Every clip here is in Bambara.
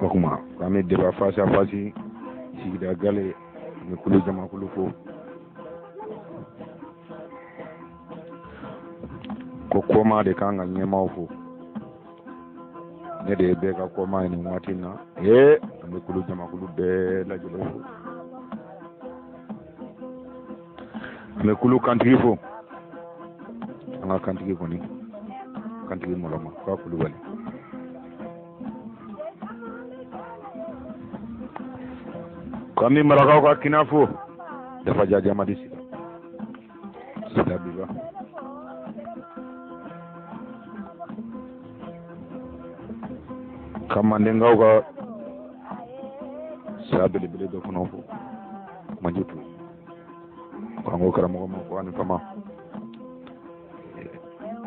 O kuma k'an bɛ débat face à face sigida gale ani kulu jamakulu fo. Ko kɔma de kan ka ɲɛmaaw fo. Ne de ye bɛɛ ka kɔma ye nin waati in na. Ee, an bɛ kulu jamakulu bɛɛ lajɛlen fo. An bɛ kulu kantigi fo. An ka kantigi kɔni, kantigi mɔlɔma k'a kulubali. K'an bɛ marakaw ka kina fo. Dafaja jamadi sida. Sida biba. Ka mandenkaw ka sira belebele dɔ fana fo. Manjutu. Ko an ko karamɔgɔ ma ko ani fama.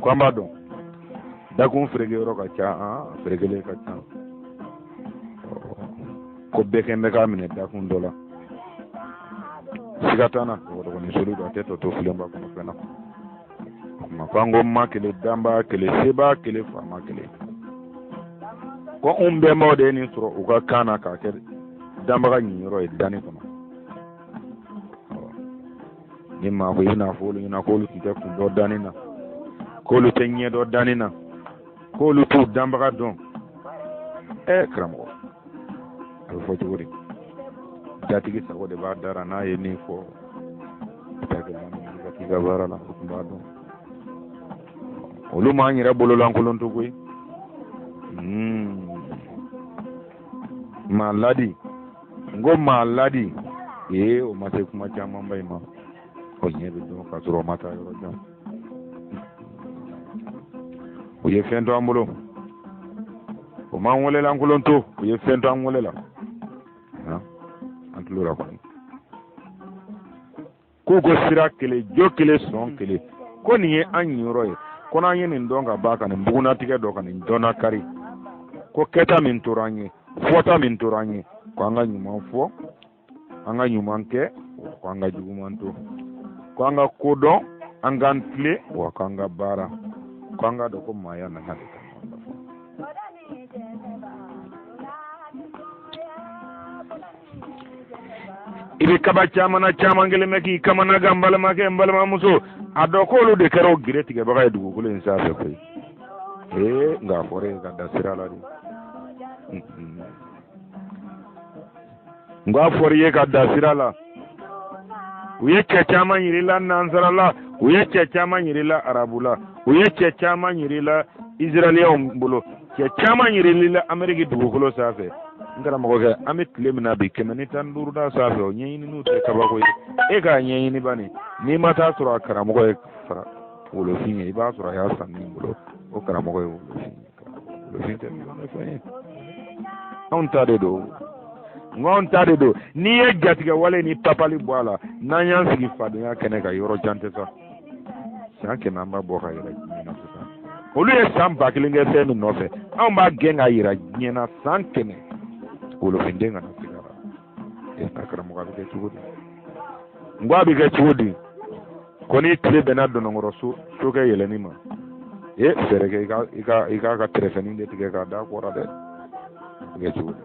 Ko an b'a dɔn. Dakun fereke yɔrɔ ka ca, an ferekelen ka ca. Ko bɛɛ kɛn bɛ k'a minɛ dakun dɔ la. Siga t'an na, dɔgɔdɔgɔnin soli don, a tɛ tɔ to filenba kɔnɔ fɛn na. O kuma ko an ko ma kelen, danbaa kelen, sebaa kelen, faama kelen. Ko anw bɛnbaw de ye nin sɔrɔ u ka kan na k'a kɛ danbaga ɲiniyɔrɔ ye danni kɔnɔ. Ni maa ko i bɛna fɔ olu ɲɛna k'olu tun tɛ kun dɔn danni na, k'olu tɛ ɲɛ dɔn danni na, k'olu t'u danbaga dɔn. Ɛ karamɔgɔ, a bɛ fɔ cogo di? Jatigi sago de b'a dara, n'a ye min fɔ i t'a kɛ lamini ka t'i ka baara la, o tun b'a dɔn. Olu m'an yɛrɛ bololankolon to koyi. Maa ladi, n ko maa ladi, ee o ma se kuma camanba in ma. O ɲɛ bɛ dɔn k'a sɔrɔ o ma taa yɔrɔ jan. U ye fɛn to an bolo, o m'an welelankolon to, u ye fɛn to an wele la. An tulo la kɔni. K'u ko sira kelen, jo kelen, sɔn kelen, ko nin ye an ɲiyɔrɔ ye, ko n'an ye nin dɔn ka ban ka nin bugunnatigɛ dɔn ka nin dɔnna kari, ko kɛta min tora an ye, fɔta min tora an ye, ko an ka ɲuman fɔ, an ka ɲuman kɛ, ko an ka juguman to, ko an ka ko dɔn, an k'an tilen, wa k'an ka baara, ko an ka dɔn ko maaya nana de kama. I bɛ kaba caman na, caman kelen bɛ k'i kamanagan, n balimakɛ, n balimamuso, a dɔn k'olu de kɛra o gere tigɛbaga ye dugukolo in sanfɛ koyi. Ee, nka a fɔra e ka da sira la de. N ko a fɔra i ye ka da sira la. U ye cɛ caman yir'i la nansara la, u ye cɛ caman yir'i la arabu la, u ye cɛ caman yir'i la israɛliyɛnw bolo, cɛ caman yir'i la ameriki dugukolo sanfɛ. N karamɔgɔkɛ, an bɛ tile min na bi, 115 da sanfɛ, o ɲɛɲininiw tɛ kabako ye. E k'a ɲɛɲini bani, n'i ma taa sɔrɔ a karamɔgɔ ye fara wolofin ye, i b'a sɔrɔ a y'a san min bolo, o karamɔgɔ ye wolofin ye. Wolofin tɛ fɛn ye, anw ta de don. N ko anw ta de don. N'i ye jatigɛ wale ni papali bɔ a la, n'an y'an sigi fadenya kɛnɛ kan, yɔrɔ jan tɛ sa, san 100 an b'a bɔ ka yira diɲɛ na sisan. Olu ye san 1000 kɛ fɛn min nɔfɛ, anw b'a gɛn ka yira diɲɛ na san 100, wolofinden kana siga la. E karamɔgɔ, a bɛ kɛ cogo di? N ko a bɛ kɛ cogo di? Ko ni tile bɛnna dɔnɔnkɔrɔ so sokɛ yɛlɛnni ma, e fɛɛrɛ kɛ i k'a ka tɛrɛfɛnin de tigɛ k'a d'a kɔrɔ dɛ. A bɛ kɛ cogo di?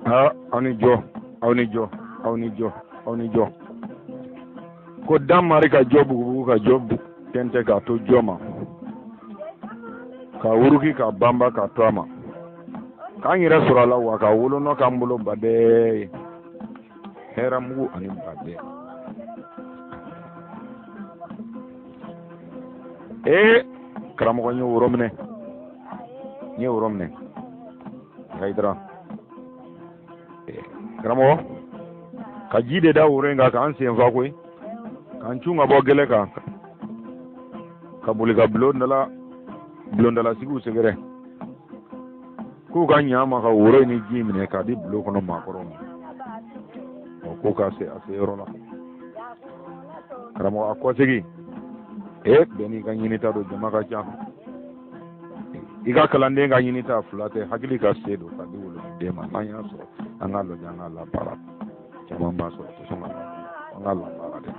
Aa, aw ni jɔ, aw ni jɔ, aw ni jɔ, aw ni jɔ. Ko dan mari ka jɔ bugubugu ka jɔ tɛntɛ k'a to jɔ ma, k'a wuruki k'a banba k'a to a ma, k'an yɛrɛ sɔrɔ a la, wa ka wolonɔ k'an bolo badɛ ye hɛrɛ mugu ani badɛ. Ee karamɔgɔ, n ye woro minɛ, n ye woro minɛ Hayidara. Karamɔgɔ, ka ji de da woro in kan k'an sen fa koyi, k'an cun ka bɔ gɛlɛ kan, ka boli ka bulondalasigiw sɛgɛrɛ, k'u ka ɲa ma ka woro in ni ji minɛ k'a di bulon kɔnɔ maakɔrɔw ma, ɔ k'u ka se a se yɔrɔ la. Karamɔgɔ, a kɔsegin, e bɛɛ n'i ka ɲinita don, jama ka ca. I ka kalanden ka ɲinita fila tɛ, hakili ka se don ka di woloden ma. N'an y'a sɔrɔ, an k'a lajɛ, an k'a labaara. Caman b'a sɔrɔ, tɛ sɔn ka an k'a labaara dɛ.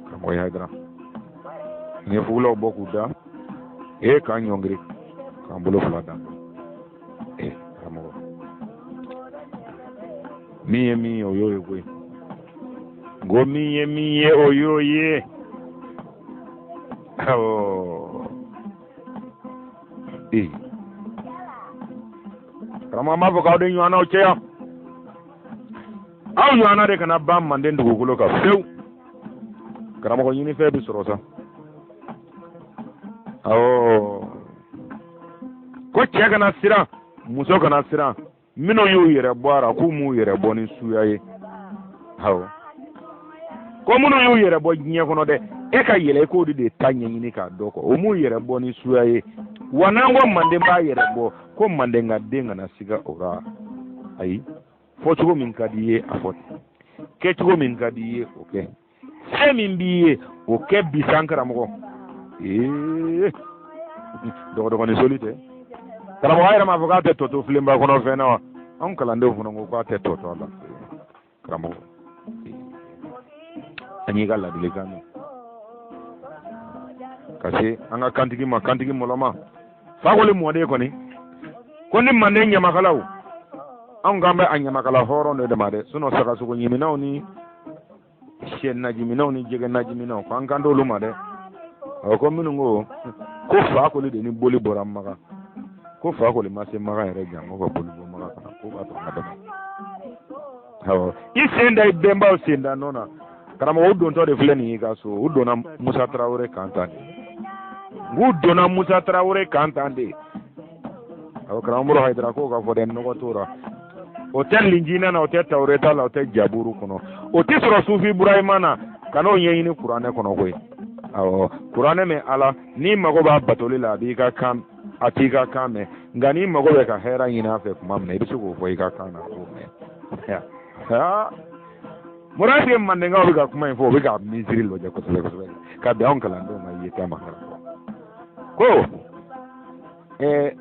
Karamɔgɔ Hayidara. N ye fugulaw bɔ k'u da e k'an ɲɔngiri k'an bolo fila da e karamɔgɔ min ye min ye o y'o ye koyi n ko min ye min ye o y'o ye awɔ ee karamɔgɔ an b'a fɔ k'aw de ɲɔgɔnnaw cɛya aw ɲɔgɔnna de kana ban manden dugukolo kan fewu karamɔgɔ ɲinifɛn bɛ sɔrɔ sa awɔ ko cɛ kana siran muso kana siran minnu y'u yɛrɛ bɔ a ra k'u m'u yɛrɛ bɔ ni suya ye awɔ ko minnu y'u yɛrɛ bɔ diɲɛ kɔnɔ dɛ e ka yɛlɛ i k'o de ta ɲɛɲini k'a dɔn kɔ o m'u yɛrɛ bɔ ni suya ye wa n'an ko manden b'a yɛrɛ bɔ ko manden ka den kana siga o ra ayi fɔ cogo min ka di i ye a fɔ ten kɛcogo min ka di i ye o kɛ fɛn min b'i ye o kɛ bi san karamɔgɔ ee dɔgɔdɔgɔnin soli tɛ karamɔgɔ yɛrɛ m'a fɔ k'a tɛ tɔ to filenba kɔnɔ fɛn na wa anw kalandenw fana ko k'a tɛ tɔ to a la karamɔgɔ an y'i ka ladilikan mɛn ka se an ka kantigi ma kantigi mɔlɔma fakoli mɔden kɔni ko ni manden ɲamakalaw anw kan bɛ a ɲamakala hɔrɔn de ma dɛ sinɔn sagasogo ɲiminaw ni sɛ najiminaw ni jɛgɛ najiminaw ko an kan t'olu ma dɛ ɔ ko minnu ko ko fakoli de ni boli bɔra maga ko fakoli ma se maga yɛrɛ janko ka boli bɔ maga ka na ko b'a to an ka dama awɔ i sen da i bɛnbaw sen da nɔ na karamɔgɔ u dontɔ de filɛ nin y'i ka so u donna musa tarawele kan tan de k'u donna musa tarawele kan tan de awɔ karamɔgɔ hayidara k'o ka fɔ dɛ nɔgɔ t'o la o tɛ linjina na o tɛ tawureta la o tɛ jaburu kɔnɔ o tɛ sɔrɔ sufi burahima na ka n'o ɲɛɲini kuranɛ kɔnɔ koyi awɔ kuranɛ mɛn ala n'i mago b'a batoli la a b'i ka kan a t'i ka kan mɛn nka n'i mago bɛ ka hɛrɛ ɲini a fɛ tuma min na i bɛ se k'o fɔ i ka kan na k'o mɛn mura est-ce que mandenkaw bɛ ka kuma in fɔ u bɛ ka misiri lajɛ kosɛbɛ kosɛbɛ ka bɛn anw kalandenw ka yeta ma ko ɛɛ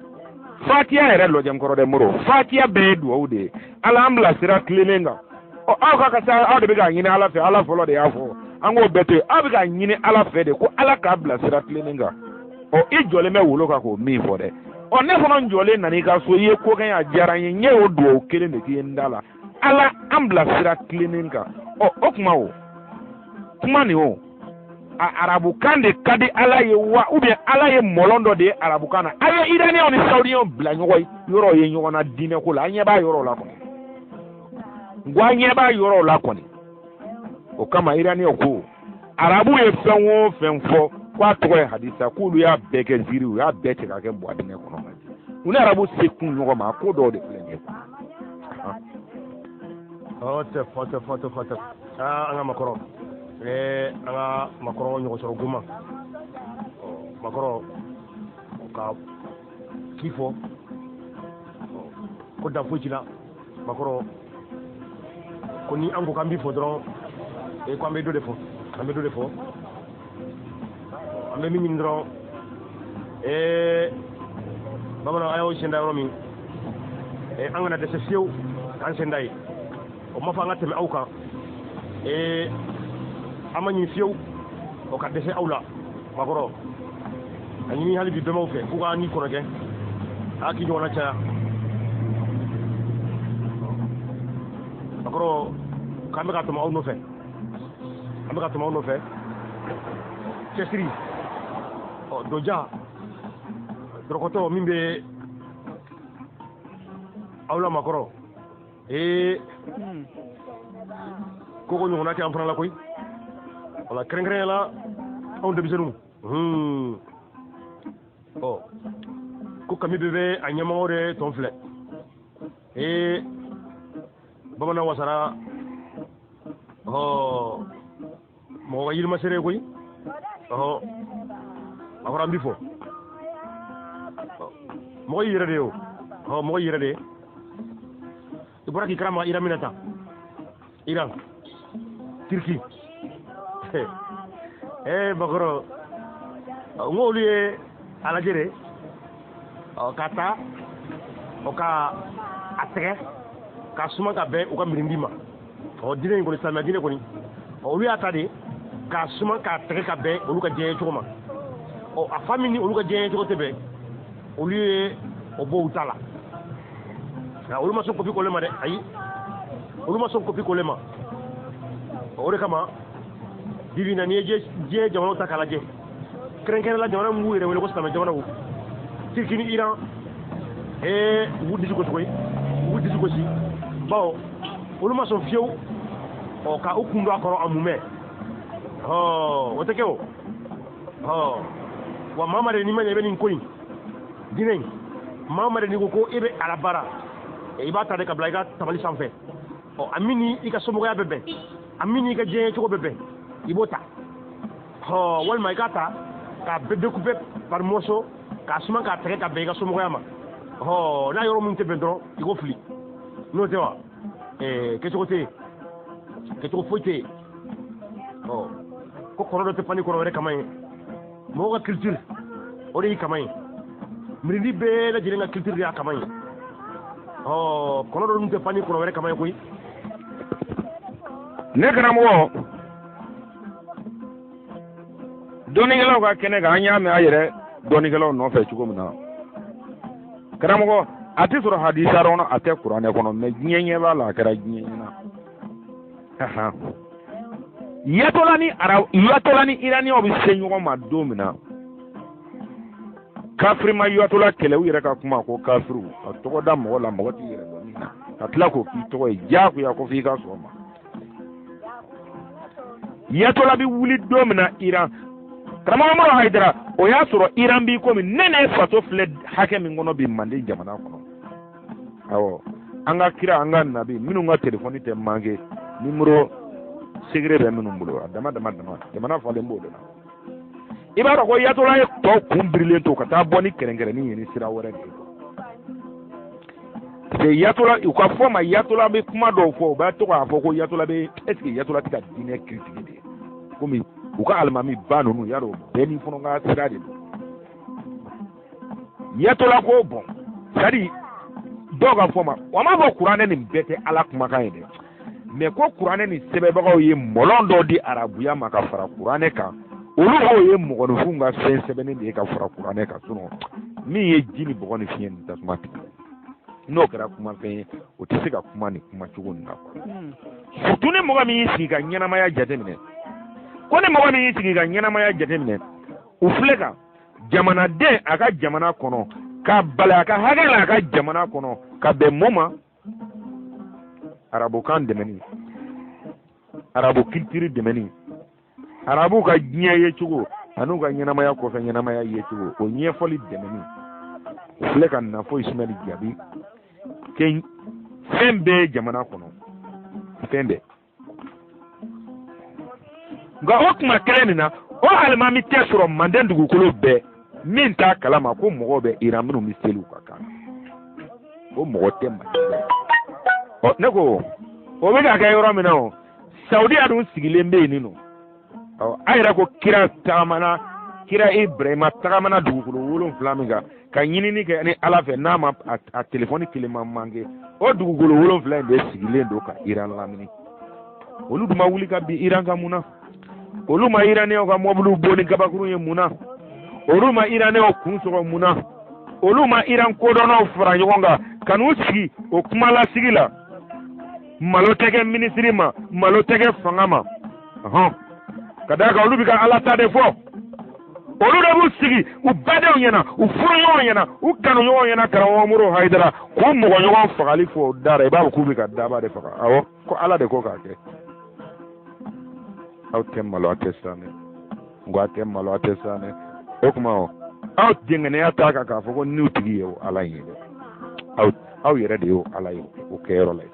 fatiya yɛrɛ lajɛ n kɔrɔ dɛ moro fatiya bɛɛ ye duwawu de ye ala an bila sira tilennen kan ɔ aw ka ka se aw de bɛ k'a ɲini ala fɛ ala fɔlɔ de y'a fɔ an k'o bɛɛ to yen aw bɛ k'a ɲini ala fɛ de ko ala k'a bila sira tilennen kan ɔ i jɔlen bɛ wolo kan k'o min fɔ dɛ ɔ ne fana jɔlen nana i ka so i ye ko kɛ n ye a diyara n ye n ye o duwawu kelen de k'i ye n da la ala an bila sira tilennen kan ɔ o tuma o kuma nin o a arabukan de ka di ala ye wa ou bien ala ye mɔlɔn dɔ de ye arabukan na a ye iraniyɛnw ni sawudiyɛnw bila ɲɔgɔn yɔrɔ ye ɲɔgɔn na diinɛko la an ɲɛ b'a yɔrɔw la kɔni n ko an ɲɛ b'a yɔrɔw la kɔni o kama iraniyɛnw ko arabu ye fɛn o fɛn fɔ k'a tɔgɔ ye hadisa k'olu y'a bɛɛ kɛ ziiri u y'a bɛɛ cɛ ka kɛ buwa dingɛ kɔnɔ u ni arabu se kun ɲɔgɔn ma ko dɔw de filɛ nin ye. Ɔ tɛ fɔ tɛ fɔ tɛ fɔ tɛ aa an ka makɔrɔ ee an ka makɔrɔ ɲɔgɔn sɔrɔ goma makɔrɔ ka k'i fɔ ko dan foyi t'i la makɔrɔ ko ni an ko k'an b'i fɔ dɔrɔn ee ko an bɛ dɔ de fɔ an bɛ dɔ de fɔ an bɛ min ɲini dɔrɔn ee bamananw a y'aw sen da yɔrɔ min ee an kana dɛsɛ fiyewu k'an sen da yen o ma fɔ an ka tɛmɛ aw kan ee an ma ɲini fiyewu o ka dɛsɛ aw la makɔrɔ a ɲini hali bi bɛnbaw fɛ k'u ka ni kɔrɔkɛ a k'i ɲɔgɔnna caya makɔrɔ k'an bɛ ka tɔmɔ aw nɔfɛ an bɛ ka tɔmɔ aw nɔfɛ cɛsiri ɔ dɔja dɔrɔkɔtɔ min bɛ aw la makɔrɔ ee ko ko ɲɔgɔnna kɛ an fana la koyi wala kɛrɛnkɛrɛnya la anw denmisɛnninw ɔ ko kami bɛɛ bɛ a ɲɛmɔgɔ de tɔn filɛ ee bamanan wasara ɔ mɔgɔ ka yirima seere koyi ɔhɔ a fɔra an bi fɔ mɔgɔ y'i yɛrɛ de ye o ɔhɔ mɔgɔ y'i yɛrɛ de ye i bɔra k'i karama Iran minɛ tan Iran Turki ee bakɔrɔ n ko olu ye a lajɛ de ɔ ka taa ɔ ka a tɛgɛ ka suma ka bɛn u ka mirindi ma ɔ diinɛ in kɔni silamɛya diinɛ kɔni ɔ olu y'a ta de k'a suma k'a tɛgɛ ka bɛn olu ka diɲɛ cogo ma Ɔ, a fa min ni olu ka diɲɛ cogo tɛ bɛn, olu ye o bɔ u ta la. Nka olu ma sɔn kopi kɔlen ma dɛ, ayi, olu ma sɔn kopi kɔlen ma. O de kama bibi na, n'i ye diɲɛ jamanaw ta k'a lajɛ, kɛrɛnkɛrɛn la jamana min b'u yɛrɛ wele ko silamɛ jamanaw, Turki ni Iran, u b'u disi gosi koyi, u b'u disi gosi, bawo olu ma sɔn fiyewu ɔ ka u kun don a kɔrɔ a mumɛ. Ɔ, o tɛ kɛ o. Ɔ wa, maa ma de, n'i ma ɲɛ i bɛ nin ko in diinɛ in, maa ma de, n'i ko ko e bɛ a labaara, i b'a ta de ka bila i ka tabali sanfɛ. Ɔ, a min ni i ka somɔgɔya bɛ bɛn, a min ni i ka diɲɛ cogo bɛ bɛn, i b'o ta. Ɔ, walima i k'a ta k'a bɛɛ découper par morceau, k'a suma k'a tigɛ ka bɛn i ka somɔgɔya ma. Ɔ, n'a yɔrɔ min tɛ bɛn dɔrɔn, i k'o fili. N'o tɛ wa, kɛcogo tɛ yen, kɛcogo foyi tɛ yen. Ɔ, ko kɔrɔ dɔ tɛ pan ni kɔrɔ wɛrɛ kama ye. Mɔgɔw ka culture, o de y'i kama ye. Mirindi bɛɛ lajɛlen ka culture de y'a kama ye. Ɔ, kɔnɔ dɔ dun tɛ pan ni kɔnɔ wɛrɛ kama ye koyi. Ne karamɔgɔ, dɔnnikɛlaw ka kɛnɛ kan, an y'a mɛn a yɛrɛ dɔnnikɛlaw nɔfɛ cogo min na, karamɔgɔ, a tɛ sɔrɔ hadisa kɔnɔ, a tɛ kuranɛ kɔnɔ, mɛ diɲɛ ɲɛ b'a la, a kɛra diɲɛ ɲɛna. Yatola ni ara, yatola ni iraniyaw bɛ se ɲɔgɔn ma don min na, kafiri ma yatola kɛlɛ, u yɛrɛ ka kuma ko kafiriw ka tɔgɔ da mɔgɔ la, mɔgɔ t'i yɛrɛ dɔn min na, ka tila k'o k'i tɔgɔ ye diyagoya ko f'i ka sɔn o ma. Yatola bɛ wuli don min na Iran, karamɔgɔ Umaru Hayidara, o y'a sɔrɔ Iran b'i komi ne ne faso filɛ hakɛ min kɔnɔ bi Manden jamana kɔnɔ. Awɔ, an ka kira, an ka nabi minnu ka telefɔni tɛ manqué, numéro secret bɛ minnu bolo, a dama dama dama, jamana falen b'o de la. I b'a dɔn ko yatola ye tɔ kun birilen to ka taa bɔ ni kɛrɛnkɛrɛnnin ye ni sira wɛrɛ de ye. Parce que yatola, u ka fɔ ma, yatola bɛ kuma dɔw fɔ, u b'a to k'a fɔ ko yatola bɛ, est ce que yatola tɛ ka diinɛ critiquer de? Komi u ka alimami ba ninnu, y'a dɔn bɛɛ n'i fana ka sira de don. Yatola ko bon, c'est à dire dɔw ka fɔ ma, wa m'a fɔ kuranɛ nin bɛɛ tɛ Ala kumakan ye dɛ, mais ko kuranɛ nin sɛbɛnbagaw ye mɔlɔn dɔ di arabuya ma ka fara kuranɛ kan, olu k'o ye mɔgɔninfinw ka fɛn sɛbɛnnen de ye ka fara kuranɛ kan. Sinon min ye ji ni bɔgɔ ni fiɲɛ ni tasuma tigɛ, n'o kɛra kumafɛn ye, o tɛ se ka kuma nin kuma cogo nin na quoi. Surtout ni mɔgɔ min y'i sigi ka ɲɛnamaya jateminɛ, ko ni mɔgɔ min y'i sigi ka ɲɛnamaya jateminɛ, u filɛ ka jamanaden a ka jamana kɔnɔ ka bali a ka hakɛ la a ka jamana kɔnɔ ka bɛn mun ma? Arabukan dɛmɛni, arabu culture dɛmɛni, arabu ka diɲɛ ye cogo an'u ka ɲɛnamaya kɔfɛ ɲɛnamaya ye cogo, o ɲɛfɔli dɛmɛni. U filɛ ka nafo Ismaɛli Jaabi kɛ fɛn bɛɛ ye jamana kɔnɔ, fɛn bɛɛ. Nka o tuma kelen nin na, o alimami tɛ sɔrɔ Manden dugukolo bɛɛ min t'a kalama ko mɔgɔw bɛ Iran minnu bɛ seli u ka kan na, o mɔgɔ tɛ Manden. Ɔ, ne ko o bɛ ka kɛ yɔrɔ min na, o Saudiya dun sigilen bɛ yen nɔ. Ɔ, a yɛrɛ ko kira tagamana, kira Ibrahima tagamana dugukolo 7 min kan ka ɲinini kɛ ni Ala fɛ, n'a ma a telefɔni kelen ma manqué, o dugukolo 7 in de sigilen don ka Iran lamini. Olu dun ma wuli ka bin Iran kan mun na? Olu ma Iraniyɛnw ka mɔbiliw bon ni gabakurun ye mun na? Olu ma Iraniyɛnw kun sɔgɔ mun na? Olu ma Iran kodɔnnaw fara ɲɔgɔn kan ka n'u sigi o kumalasigi la? Malo tɛ kɛ minisiri ma, malo tɛ kɛ fanga ma, hɔn, ka d'a kan olu bɛ ka Ala ta de fɔ. Olu de b'u sigi u badenw ɲɛna, u furuɲɔgɔnw ɲɛna, u kanuɲɔgɔnw ɲɛna, karamɔgɔ Moro Hayidara, k'u mɔgɔɲɔgɔn fagali fɔ o da la, i b'a fɔ k'u bɛ ka daba de faga. Awɔ, ko Ala de ko k'a kɛ. Aw tɛ malo, aw tɛ siran dɛ. N ko aw tɛ malo, aw tɛ siran dɛ. O tuma o, aw dɛngɛnɛya t'a kan k'a fɔ ko n'u tigi ye o Ala in ye dɛ. Aw yɛrɛ de y'o Ala ye o kɛyɔrɔ la yen.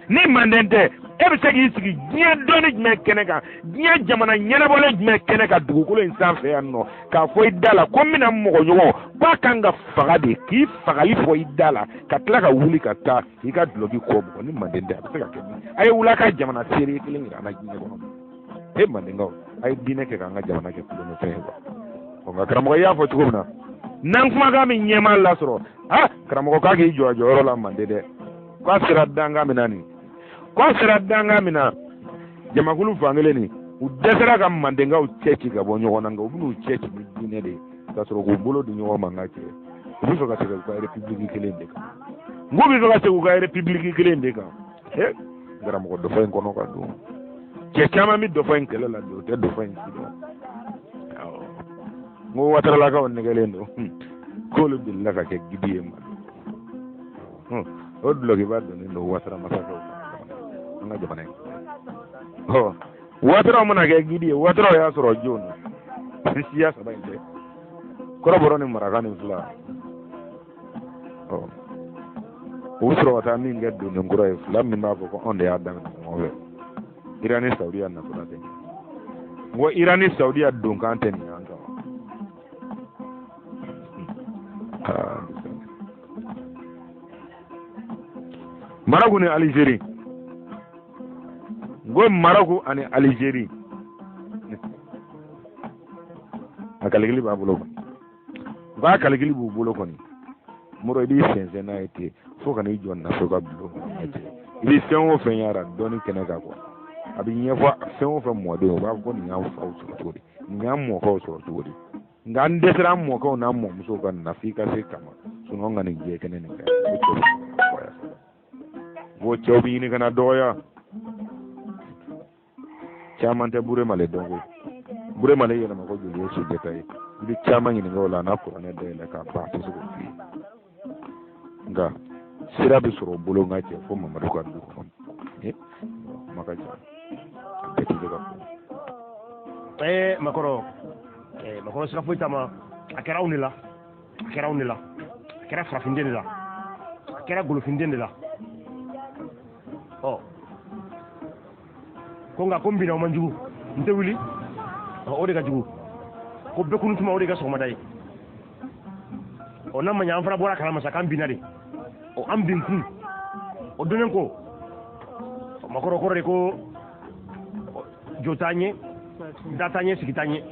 Ni Manden tɛ, e bɛ se k'i sigi diɲɛ dɔnni jumɛn kɛnɛ kan, diɲɛ jamana ɲɛnabɔlen jumɛn kɛnɛ kan dugukolo in sanfɛ yan nɔ, k'a fɔ i da la ko n bɛna mɔgɔ ɲɔgɔn k'a kan ka faga de, k'i fagali fɔ i da la, ka tila ka wuli ka taa k'i ka dulɔki kɔ bugɔ? Ni Manden tɛ, a bɛ se ka kɛ min? A ye wuli a ka jamana seere kelen yira an na diɲɛ kɔnɔ. E Mandenkaw, a ye diinɛ kɛ k'an ka jamana kɛ kulonkɛfɛn ye quoi. Ɔ, nka karamɔgɔ, i y'a fɔ cogo min na, n'an kumakan min ɲɛmaa lasɔrɔ, ha, karamɔgɔ k'a k'i jɔ a jɔyɔrɔ la Manden dɛ, k'a sera dankan min na nin, k'a sera dankan min na, jamakulu fankelen nin. U dɛsɛra ka mandenkaw cɛ ci ka bɔ ɲɔgɔn na, nka u bɛn'u cɛ ci ni diinɛ de ye ka sɔrɔ k'u bolo di ɲɔgɔn ma. N ka cɛ, u bɛ fɛ ka segin u ka république kelen de kan. N k'u bɛ fɛ ka segin u ka république kelen de kan. He, karamɔgɔ, dɔfɔ in kɔnɔ ka don. Cɛ caman bɛ dɔfɔ in kɛlɛ la bi, o tɛ dɔfɔ in si dɔn. Awɔ, n ko wataralakaw nɛgɛlen don k'olu delila ka kɛ gidi ye Mali. O dulɔkiba donnen don watara masakɛw an ka jamana in. Ɔ, wataraw mana kɛ gidi ye, wataraw y'a sɔrɔ jɔn na? Siya saba in tɛ, kɔrɔbɔrɔ ni maraka ni fila. Ɔ, u bɛ sɔrɔ ka taa min kɛ donnen kura ye, fila min b'a fɔ ko anw de y'a daminɛ ɲɔgɔn fɛ. Iran ni Saudiya natɔla tɛ. N ko Iran ni Saudiya donkan tɛ nin y'an kan. Marɔku ni Alizeri, n ko Marɔku ani Alizeri, a kalikili b'a bolo kɔni, n k'a kalikili b'u bolo kɔni. Moro, i b'i sɛnsɛn n'a ye ten fo ka n'i jɔ Naso ka bulon kɔnɔ. Cɛ, i bɛ fɛn o fɛn y'a dɔnni kɛnɛ kan kuwa, a bɛ ɲɛfɔ fɛn o fɛn mɔden, u b'a fɔ ko nin y'an faw sɔrɔ cogo di, nin y'an mɔkɛw sɔrɔ cogo di. Nka an dɛsɛra an mɔkɛw n'an mɔmusow ka na f'i ka se kama sinɔn ka nin diɲɛ kɛnɛ nin kan. N ko cɛw bɛ ɲini ka na dɔgɔya. Caman tɛ Burema le dɔn koyi. Burema le yɛlɛma ko joli ye Sunjata ye? I bɛ caman ɲininka o la, a n'a kuranɛ dayɛlɛ k'a ban, a tɛ se k'o f'i ye. Nka sira bɛ sɔrɔ o bolo, n ka cɛ, fo Mamadu ka du kɔnɔ. Kuma ka ca, a bɛɛ tɛ se ka fɔ. Makɔrɔ, makɔrɔ, sira foyi t'a ma. A kɛra anw de la, a kɛra anw de la, a kɛra farafinden de la, a kɛra golofinden de la. Ɔ, ko nka ko n binna, o man jugu, n tɛ wuli, o de ka jugu. Ko bɛɛ kunun tuma, o de ka sɔgɔmada ye. Ɔ, n'a ma ɲɛ, an fana bɔra kalama sa k'an binna de. Ɔ, an bin kun o donnen ko makɔrɔ kɔrɔ de ko jo t'an ye, da t'an ye, sigi t'an ye.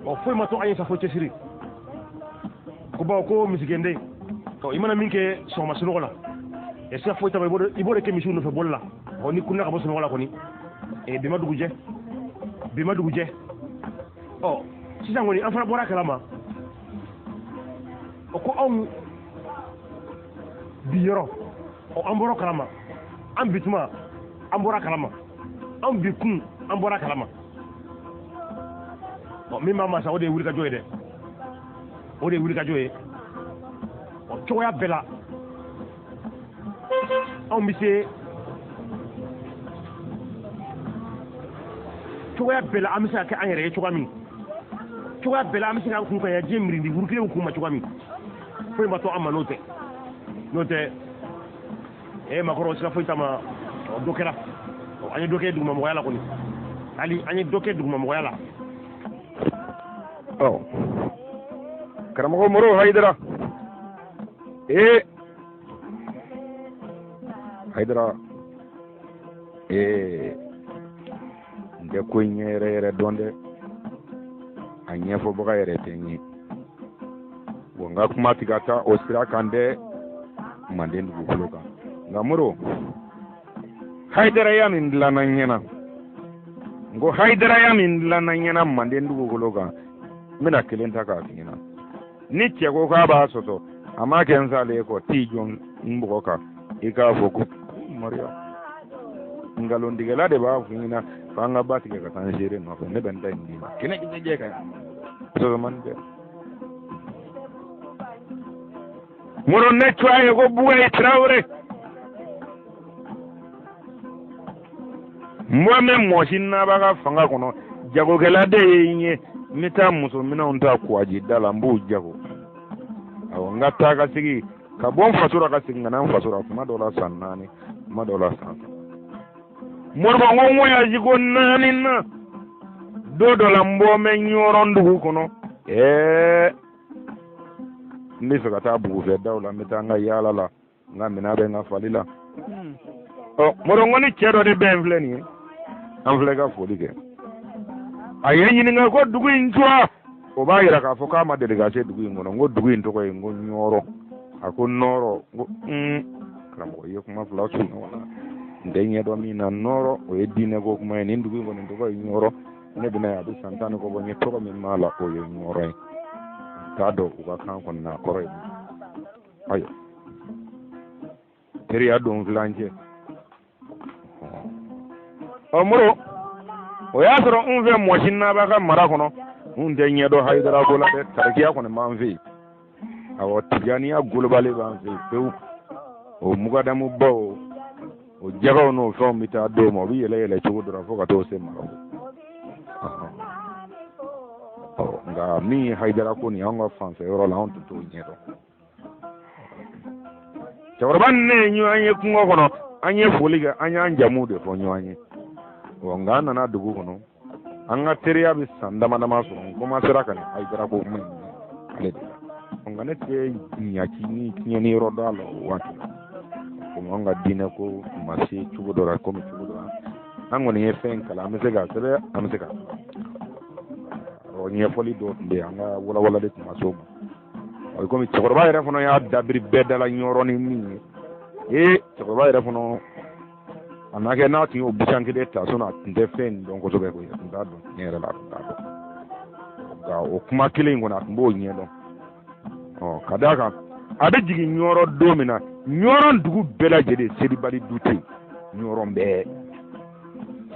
Ɔ, foyi ma to an ye sa fo cɛsiri. Ko bawo ko misigɛnden, ɔ, i mana min kɛ sɔgɔma sunɔgɔ la, ɛ, sira foyi t'a ma, i b'o de kɛ misiw nɔfɛ boli la. Ɔ, ni kunna ka bɔ sunɔgɔ la kɔni, ɛ, bi ma dugu jɛ, bi ma dugu jɛ. Ɔ, sisan kɔni, an fana bɔra a kalama. Ɔ, ko anw bi yɔrɔ, ɔ, an bɔra kalama, an bi tuma, an bɔra kalama, an bi kun, an bɔra kalama. Ɔ, min b'a ma sa, o de ye wulikajɔ ye dɛ, o de ye wulikajɔ ye. Ɔ, cogoya bɛɛ la, anw bɛ se cogoya bɛɛ la, an bɛ se ka kɛ an yɛrɛ ye cogoya min, cogoya bɛɛ la, an bɛ se k'an kun ka yan diɲɛ mirindi wuru kelenw kun ma cogoya min, foyi ma to an ma n'o tɛ. N'o tɛ, makɔrɔ, sira foyi t'a ma. Ɔ, dɔ kɛra, an ye dɔ kɛ dugumamɔgɔya la kɔni, hali an ye dɔ kɛ dugumamɔgɔya la. Ɔ, karamɔgɔ Moro Hayidara, Hayidara, n tɛ ko in ɲɛ yɛrɛ yɛrɛ dɔn dɛ, a ɲɛfɔbaga yɛrɛ tɛ n ye. Wa n ka kuma ti ka taa o sira kan dɛ, manden dugukolo kan. Nka Moro, hayidaraya min dilanna ɲɛna, n ko hayidaraya min dilanna ɲɛna manden dugukolo kan, n bɛna kelen ta k'a f'i ɲɛna. Ni cɛ ko k'a b'a sɔsɔ, a m'a kɛ n salen kɔ, t'i jɔ n bɔgɔ kan, i k'a fɔ ko Mariya nkalontigɛla de b'a f'i ɲɛna k'an ka ba tigɛ ka taa n seere nɔfɛ. Ne bɛ n ta in d'i ma kɛnɛ kisɛ jɛ kan, sɔsɔ man di dɛ. Moro, ne tɔgɔ ye ko Bugayi Tarawele. N bɔ mɛ mɔsi naba ka fanga kɔnɔ, jagokɛla de ye n ye. N bɛ taa musominɛnw ta kuwaji da la, n b'u jago. Awɔ, n ka taa ka segin ka bɔ n faso la ka segin ka na n faso la, kuma dɔw la san 4, kuma dɔw la san 3. Moribo, n ko n voyage ko 4 na, don dɔ la n bɔ bɛ Ɲɔrɔn dugu kɔnɔ. N bɛ fɛ ka taa bugufɛ daw la, n bɛ taa n ka yaala la, n ka minɛn bɛ n ka fali la. Ɔ, Moro, n ko ni cɛ dɔ de bɛ n filɛ nin ye, an filɛ ka foli kɛ. A ye n ɲininka ko dugu in tɔgɔ, o b'a yira k'a fɔ k'a ma deli ka se dugu in kɔnɔ. N ko dugu in tɔgɔ ye n ko Ɲɔrɔ. A ko Nɔrɔ. N ko karamɔgɔ, i ye kuma fila su ɲɔgɔn na. N tɛ ɲɛdɔn min na nɔrɔ, o ye diinɛ ko kuma ye. Nin dugu in kɔni tɔgɔ ye ɲɔrɔ. Ne bɛna ye a bɛ san 10 ni kɔ bɔ, n ye tɔgɔ min m'a la o ye ɲɔrɔ ye. N t'a dɔn u ka kan kɔni na a kɔrɔ ye mun. Ayiwa, teriya don filan cɛ. Ɔ Moro, o y'a sɔrɔ n fɛ Mɔsi Naba ka mara kɔnɔ, n tɛ ɲɛdɔn Hayidara ko la dɛ, tarikiya kɔni b'an fɛ yen. Awɔ, tijaniya golobali b'an fɛ yen pewu. O mugadamubaw, o jagaw n'o fɛnw bɛ taa d'o ma, o bɛ yɛlɛ yɛlɛ cogo dɔ la fo ka t'o se Marɔku. Ɔ nka min ye Hayidara ko nin ye, anw ka fanfɛ yɔrɔ la, anw tun t'o ɲɛdɔn. Cɛkɔrɔba ni ne ye ɲɔgɔn ye kungo kɔnɔ, an ye foli kɛ, an y'an jamu de fɔ ɲɔgɔn ye. Ɔ nka an nana dugu kɔnɔ, an ka teriya bɛ san dama dama sɔrɔ, n komansera ka nin Hayidara ko kuma in ale de la. Nka ne tɛ ɲaci ni tiɲɛni yɔrɔ dɔn a la o waati la, komi an ka diinɛ ko ma se cogo dɔ la, komi cogo dɔ la an kɔni ye fɛn kalan, an bɛ se k'a sɛbɛn, an bɛ se k'a kalan. Ɔ ɲɛfɔli dɔw tun bɛ yen, an ka walawalali tun ma se o ma. O ye komi cɛkɔrɔba yɛrɛ fana y'a dabiri bɛɛ da la ɲɔrɔ ni min ye. Ee, cɛkɔrɔba yɛrɛ fana a n'a kɛ n'a tun y'o busan kelen ta, sinon a tun tɛ fɛn in dɔn kosɛbɛ koyi, a tun t'a dɔn tiɲɛ yɛrɛ la, a tun t'a dɔn. Nka o kuma kelen in kɔni, a tun b'o ɲɛdɔn. Ɔ ka d'a kan, a bɛ jigin ɲɔrɔ don min na, ɲɔrɔ dugu bɛɛ lajɛlen selibali du tɛ yen, ɲɔrɔ bɛɛ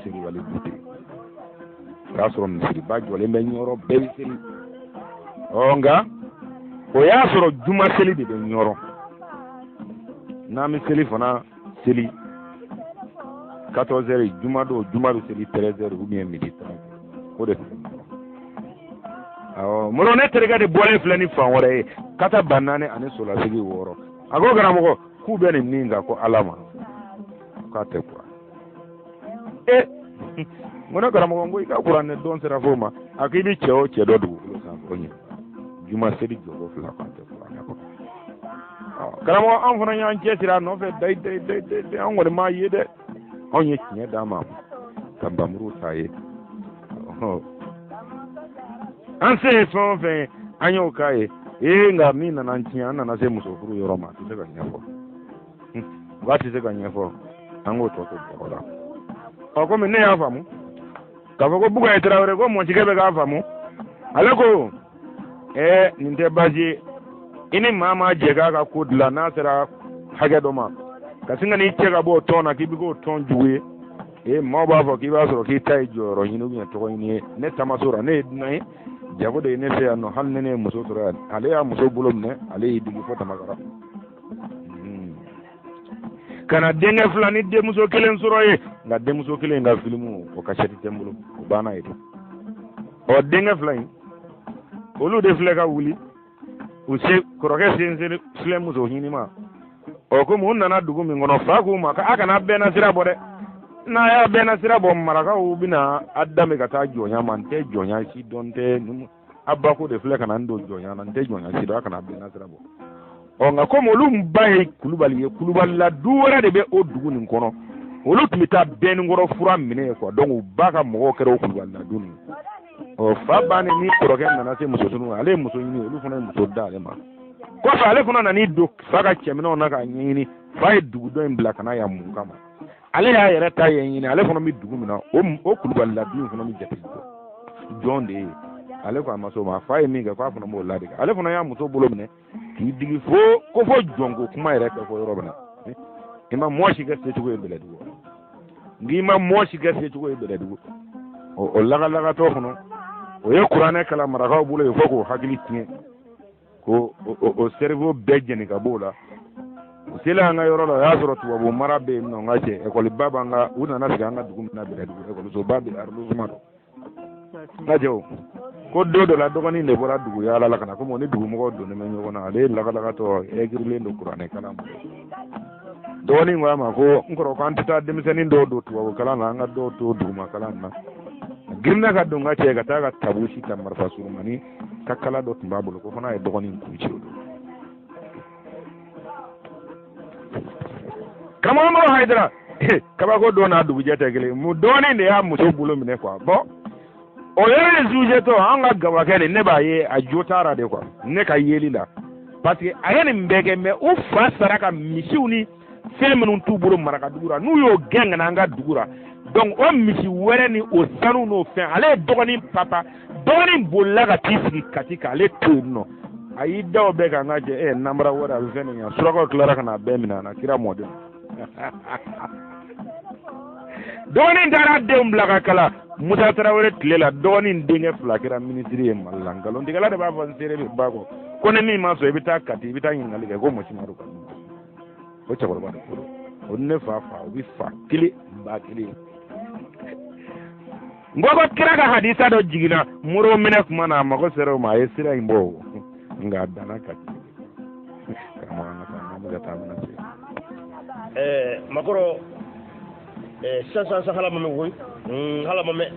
selibali du tɛ yen. O y'a sɔrɔ misiriba jɔlen bɛ ɲɔrɔ, bɛɛ bɛ seli. Ɔ nka o y'a sɔrɔ juma seli de bɛ ɲɔrɔ. N'an bɛ seli fana seli 14 heures juma don, juma bɛ seli 13 heures ou bien midi 30, o de tun bɛ ɲɔrɔ. Awɔ, Moro, ne terikɛ de bɔlen filɛ ni fan wɛrɛ ye, kata 4000 ani solasigi 6. A ko karamɔgɔ k'u bɛ nin min kan, ko Ala ma k'a tɛ kuran. E, n ko ne karamɔgɔ, n ko i ka kuranɛ dɔn sera f'o ma. A ko i bɛ cɛ o cɛ dɔn dugukolo sanfɛ, o ɲɛ juma seli jɔko fila k'a tɛ kuranɛ kɔnɔ. Karamɔgɔ, anw fana y'an cɛsiri a nɔfɛ dayi dayi dayi dayi, an kɔni m'a ye dɛ. Anw ye tiɲɛ d'a ma ka npanmuru t'a ye. An se ye fɛn o fɛn ye, an y'o k'a ye. Ee, nka min nana an tiɲɛ, an nana se muso furu yɔrɔ ma, a tɛ se ka ɲɛfɔ. Nka tɛ se ka ɲɛfɔ, an k'o tɔ to bɔrɔ la. Ɔ komi ne y'a faamu k'a fɔ ko Bugaye Tarawele ko mɔtikɛ bɛ k'a faamu, ale ko ɛɛ nin tɛ baasi ye, i ni maa maa jɛ k'a ka ko dilan, n'a sera hakɛ dɔ ma, ka sin ka n'i cɛ ka bɔ o tɔn na k'i bɛ k'o tɔn jugu ye. Ee, maaw b'a fɔ k'i b'a sɔrɔ k'i ta ye jɔyɔrɔ ɲini ou bien tɔgɔ ɲini ye. Ne tamaso la, ne ye dunan ye, jago de ye ne fɛ yan nɔ. Hali ni ne ye muso sɔrɔ yan, ale y'a muso bolo minɛ, ale y'i digi fo Tamakara ka na denkɛ fila ni denmuso kelen sɔrɔ ye. Nka denmuso kelen in ka filimu, o kasɛti tɛ n bolo, o banna ye de. Ɔ denkɛ fila in, olu de filɛ ka wuli u se kɔrɔkɛ sen filɛ muso ɲini ma. Ɔ komi u nana dugu min kɔnɔ, fa k'u ma k'a kana bɛnna sira bɔ dɛ, n'a y'a bɛnna sira bɔ, marakaw bɛna a danbe ka taa jɔnya ma. N tɛ jɔnya si dɔn, n tɛ a ba ko de filɛ ka na n don jɔnya na, n tɛ jɔnya si dɔn, a kana bɛnna sira bɔ. Ɔ nka komi olu ba ye kulubali ye, kulubalila du wɛrɛ de bɛ o dugu nin kɔnɔ, olu tun bɛ taa bɛnninkɔrɔ fura minɛ yen quoi. Donc u ba ka mɔgɔw kɛra o kulubalila du nin. Ɔ fa bannen ni kɔrɔkɛ nana se muso sunu, ale ye muso ɲini, olu fana ye muso d'ale ma. Kɔfɛ ale fana nan'i don fa ka cɛminɛw na k'a ɲɛɲini. Fa ye dugu dɔ in bila ka na yan mun kama? Ale y'a yɛrɛ ta ɲɛɲini, ale fana bɛ dugu min na, o kulubalila du in fana bɛ jate jɔn de ye. Ale ko a ma s'o ma, fa ye min kɛ, k'a fana b'o ladege. Ale fana y'a muso bolo minɛ k'i digi fo ko fo jɔnko kuma yɛrɛ kɛ fɔ yɔrɔ min na. I ma mɔɔ si kɛ secogo ye Bɛlɛdugu, n'i ma mɔɔ si kɛ secogo ye Bɛlɛdugu. O lagalagatɔ fana, o ye kuranɛ kalan marakaw bolo yen fo k'o hakili tiɲɛ, ko o cerveau bɛɛ jeni ka b'o la. U selen an ka yɔrɔ la, o y'a sɔrɔ tubabu mara bɛ yen nɔ. N ka cɛ, ekɔliba b'an ka, u nana sigi an ka dugu min na Bɛlɛdugu, ekɔlisoba bɛ arrondissement dɔ. N ka cɛw ko don dɔ la, dɔgɔnin de bɔra dugu yaala la ka na, komi o ni dugumɔgɔw donnen bɛ ɲɔgɔn na, ale ye lagalagatɔ ɛgirilen don kuranɛ kalan bolo. Dɔgɔnin ko a ma ko n kɔrɔ, ko an tɛ taa denmisɛnnin dɔw don tubabu kalan na, an ka dɔw to duguma kalan na. A girinna ka don n ka cɛ ka taa ka tabusi ta, marifa surumani ka kala dɔ tun b'a bolo, ko fana ye dɔgɔnin kun ci o don. Karamɔgɔ Moro Hayidara, kabako don n'a dugujɛ tɛ kelen. Mu dɔgɔnin de y'a muso bolo minɛ quoi. Bon, o yɔrɔ in sujetɔ, an ka gawakɛ de, ne b'a ye a jo t'a la de quoi, ne ka yeli la, parce que a ye nin bɛɛ kɛ, mais u fa sara ka misiw ni Fɛn minnu t'u bolo marakadugu la, n'u y'o gɛn ka na an ka dugu la, donc o misi wɛrɛ ni o sanu n'o fɛn, ale ye dɔgɔnin papa, dɔgɔnin bolila ka t'i sigi Kati k'ale to yen nɔ. A y'i da o bɛɛ kan n ka cɛ, namara wɛrɛ a bɛ fɛn nin ɲɛ. Surakaw tilara ka n'a bɛɛ minɛ a na, kira mɔdenw. Dɔgɔnin taara denw bila ka kalan Musa Tarawele tile la, dɔgɔnin denkɛ fila kɛra minisiri ye Mali la. Nkalontigɛla de b'a fɔ n seere bɛ ba kɔ ko ni min ma sɔn i bɛ taa Kati, i bɛ taa ɲininkali kɛ ko Mɔsimadu ka du. O cɛkɔrɔba de ko don, o ni ne fa fa, o bɛ fa kelen ba kelen. N ko ko kira ka hadisa dɔ jiginna moro minɛ kuma na, a mago sera o ma, a ye sira in bɔ o, nka a danna Kati. Karamɔgɔ, an ka taa, n'an bɛ ka taa, an bɛna se. Makɔrɔ, sisan sisan hala ma mɛn koyi, hala ma mɛn.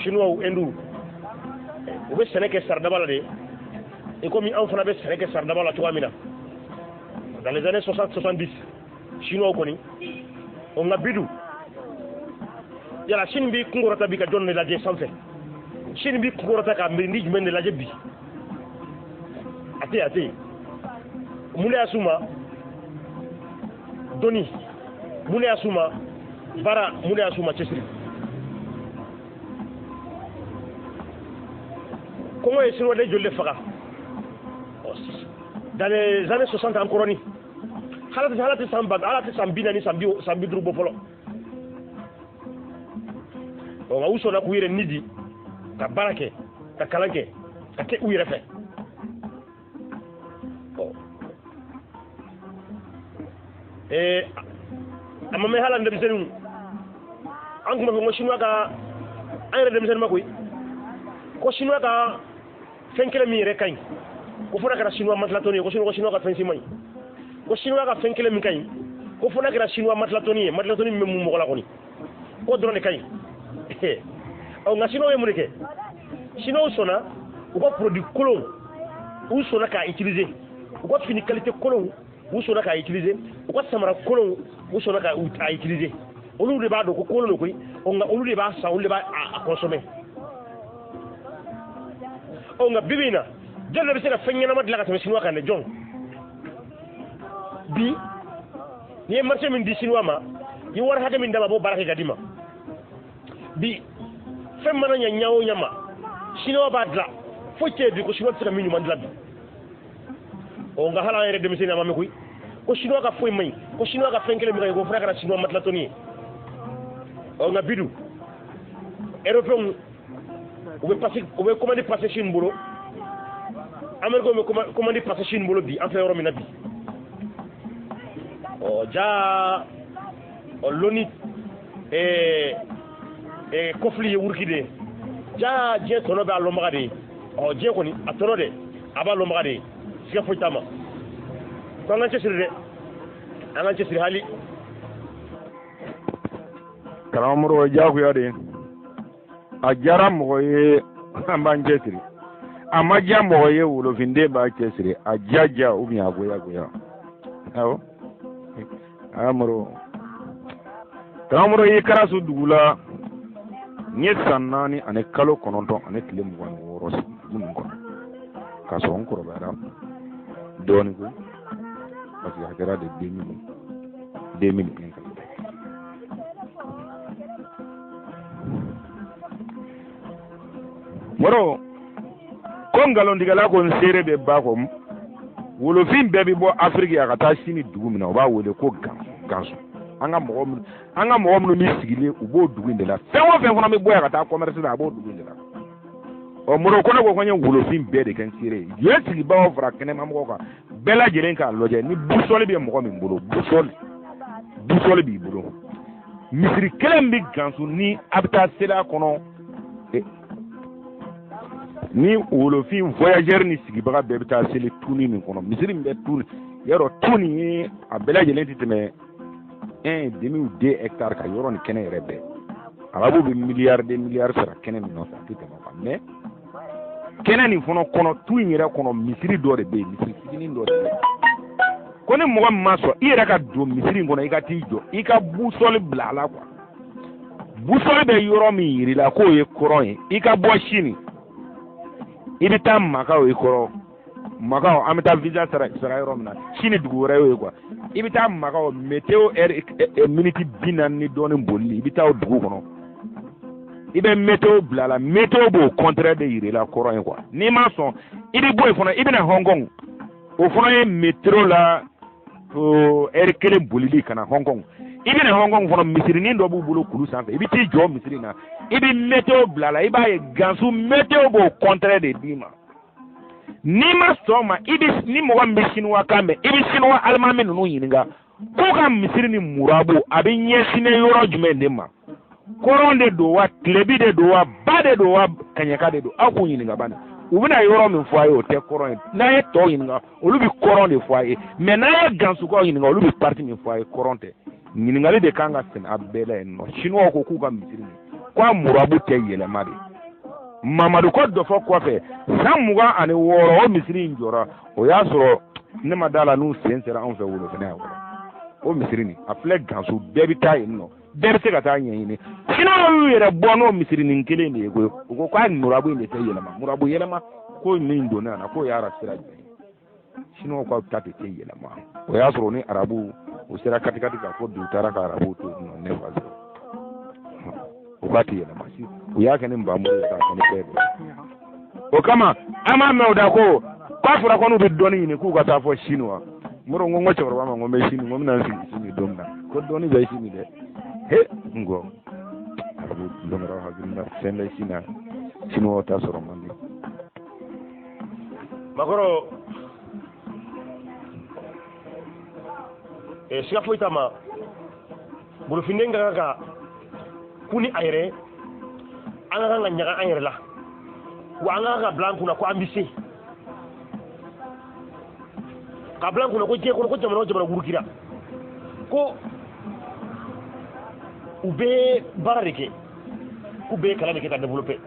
Chinois, Hindu, u bɛ sɛnɛ kɛ saridaba la de, i komi anw fana bɛ sɛnɛ kɛ saridaba la cogoya min na dans les années 60 70. Chinois kɔni o, nka bi dun, yala Chine b'i kunkɔrɔta bi ka jɔn de lajɛ sanfɛ? Chine b'i kunkɔrɔta ka mirindi jumɛn de lajɛ bi? A tɛ yen, a tɛ yen. Mun de y'a s'u ma? Dɔnni. Mun de y'a s'u ma? Baara. Mun de y'a s'u ma? Cɛsiri. Kɔngɔ ye Chinois den joli de faga dans les années 60 an kɔrɔni? Hala tɛ san ba, hala tɛ san 40, san 50 bɔ fɔlɔ. Ɔ, nka u sɔnna k'u yɛrɛ ni di ka baara kɛ, ka kalan kɛ, ka kɛ u yɛrɛ fɛ. Ɔ, a ma mɛn, hali an denmisɛnninw, an tun b'a fɔ ko Chinois ka, an yɛrɛ denmisɛnnin ma koyi, ko Chinois ka fɛn kelen min yɛrɛ ka ɲi, ko fo n'a kɛra Chinois matelas ye, ko Chinois ka fɛn si man ɲi, ko Chinois ka fɛn kelen min ka ɲi, ko fo n'a kɛra Chinois matelas ye, matelas min bɛ mun mɔgɔ la kɔni, k'o dɔrɔn de ka ɲi. Ɔ, nka Chinois ye mun de kɛ? Chinois sɔnna u ka produit kolonw, u sɔnna k'a utiliser, u ka fini qualité kolonw, u sɔnna k'a utiliser, u ka samara kolonw, u sɔnna k'a utiliser. Olu de b'a dɔn ko kolon don koyi. Ɔ, nka olu de b'a san, olu de b'a consommer. Ɔ, nka bibi in na, jɔn de bɛ se ka fɛn ɲɛnama dilan ka tɛmɛ Chinois kan dɛ? Jɔn? Bi n'i ye marché min di Chinois ma, i ye wari hakɛ min d'a ma, a b'o baara kɛ ka d'i ma. Bi fɛn mana ɲɛ ɲɛ o ɲɛ ma, Chinois b'a dilan. Foyi tɛ yen bi ko Chinois tɛ se ka min ɲuman dilan bi. Ɔ, nka hali an yɛrɛ denmisɛnnin, a ma mɛn koyi, ko Chinois ka foyi man ɲi, ko Chinois ka fɛn kelen min ka ɲi, ko fo n'a kɛra Chinois matelas ye. Ɔ, nka bi dun, Européens, u bɛ passer, u bɛ commande passer Chine bolo, Américains bɛ commande passer Chine bolo bi, an filɛ yɔrɔ min na bi. Ɔ ja, ɔ loni kɔfili ye wuruki de ye. Ja diɲɛ tɔnɔ bɛ a lɔnbaga de ye. Ɔ, diɲɛ kɔni a tɔnɔ dɛ, a b'a lɔnbaga de ye, siga foyi t'a ma. Ko an k'an cɛsiri dɛ, an k'an cɛsiri hali. Karamɔgɔ, o ye diyagoya de ye. A diyara mɔgɔ ye, an b'an cɛsiri. A ma diya mɔgɔ ye, wolofinden b'a cɛsiri. A diya diya ou bien a goya goya. Awɔ, aa moro, karamɔgɔ, i karasu dugu la, n ye san 4 ani kalo 9 ani tile 26 sigi dugu nin kɔnɔ, k'a sɔrɔ n kɔrɔbayara dɔɔnin koyi, parce que a kɛra de 2001 kan. Moro ko nkalontigɛla ko n seere bɛ ba kɔ, wolofin bɛɛ bɛ bɔ Afiriki a ka taa Sini dugu min na, u b'a wele ko Ganso. An ka mɔgɔ minnu bɛ sigilen, u b'o dugu in de la. Fɛn o fɛn fana bɛ bɔ yan ka taa commerce la, a b'o dugu in de la. Ɔ moro ko ne ko ko n ye wolofin bɛɛ de kɛ n seere ye. Yen sigibagaw fara kɛnɛmamɔgɔw kan, bɛɛ lajɛlen k'a lajɛ ni boussole bɛ mɔgɔ min bolo, boussole b'i bolo, misiri kelen bɛ Ganso ni a bɛ taa seli a kɔnɔ, ni wolofin voyageur ni sigibaga bɛɛ bɛ taa seli tuni min kɔnɔ, misiri min bɛ tuni yɔrɔ, tuni ye a bɛɛ lajɛlen tɛ tɛmɛ un demi ou deux hectares ka yɔrɔ ni kɛnɛ yɛrɛ bɛɛ. Arabu bɛ miliyari de miliyari sara kɛnɛ min nɔfɛ, a tɛ tɛmɛ o kan. Mais kɛnɛ nin fana kɔnɔ, tu in yɛrɛ kɔnɔ, misiri dɔ de bɛ yen, misiri fitinin dɔ de bɛ yen, ko ni mɔgɔ min ma sɔn i yɛrɛ ka don misiri in kɔnɔ, i ka t'i jɔ, i ka boussole bila a la quoi. Boussole bɛ yɔrɔ min yir'i la k'o ye kɔrɔn ye, i ka bɔ sini, i bɛ taa Maka, o ye kɔrɔ. Makaw an bɛ taa visa sara yɔrɔ min na sini dugu wɛrɛ y'o ye quoi. I bɛ taa Makaw météo heure miniti 40 ni dɔɔnin bolili, i bɛ taa o dugu kɔnɔ, i bɛ météo bila la, météo b'o contraire de yir'i la kɔrɔ ye quoi. N'i ma sɔn i bɛ bɔ yen fana, i bɛ na Hong Kong, o fana ye métro la heure 1 bolili ka na Hong Kong. I bɛ na Hong Kong fana, misirinin dɔ b'u bolo kulu sanfɛ, i bɛ t'i jɔ misiri na, i bɛ météo bila la, i b'a ye Gansu météo b'o contraire de d'i ma. N'i ma sɔn ma, i bɛ ni mɔgɔ min bɛ sinuwa kan mɛn, i bɛ sinuwa alimami ninnu ɲininka k'u ka misiri ni murabu a bɛ ɲɛsinɛ yɔrɔ jumɛn de ma, kɔrɔn de don wa, tilebi de don wa, ba de don wa, kaɲaka de don, aw k'u ɲininka bani. U bɛna yɔrɔ min fɔ a ye o tɛ kɔrɔn ye, n'a ye tɔw ɲininka olu bɛ kɔrɔn de fɔ a ye, mais n'a ye Gansukaw ɲininka olu bɛ parti min fɔ a ye kɔrɔn tɛ. Ɲininkali de kan ka sɛnɛ a bɛɛ la yen nɔ. Sinuwaw ko k'u ka misiri nin k'a murabu tɛ yɛlɛma de. Mamadu ko dɔfɔ kɔfɛ san 26 o misiri in jɔra, o y'a sɔrɔ ne ma da la n'u sen sera anw fɛ Wolofɛnɛ yan fɔlɔ. O misiri nin a filɛ Gansu, bɛɛ bɛ taa yen nɔ, bɛɛ bɛ se ka taa ɲɛɲini. Sinuwaw y'u yɛrɛ bɔ n'o misiri nin kelen de ye koyi, u ko k'a murabu in de tɛ yɛlɛma, murabu yɛlɛma ko min donna a la k'o y'a sira jumɛn ye. Sinuwaw ka ta de tɛ yɛlɛma. O y'a sɔrɔ ni arabu u sera katikati k'a fɔ bi u taara ka arabuw to yen nɔ ne fa sɔrɔ u k'a tɛ yɛlɛma, u y'a kɛ ni nbamuru ye k'a kɛ ni fɛn bɛɛ. O kama an b'a mɛn o da ko k'a fɔra ko n'u bɛ dɔnni ɲini k'u ka taa fɔ Sini wa. Moro n ko n ko cɛkɔrɔba ma n ko n bɛ Sini, n ko n bɛna n sigi Sini don min na ko dɔnni bɛ Sini dɛ. He n ko arabu dɔnnikɛlaw hakili la fɛn bɛ Sini na, Siniwaw ta sɔrɔ man di. Makɔrɔ siga foyi t'a ma, bolofinden ka kan ka kun ni a yɛrɛ, an ka kan ka ɲaga an yɛrɛ la, wa an ka kan ka bila an kunna ko an bɛ se, ka bila an kunna ko diɲɛ kɔnɔ ko jamana o jamana wurukira ko u bɛ baara de kɛ, k'u bɛ kalan de kɛ ka développer.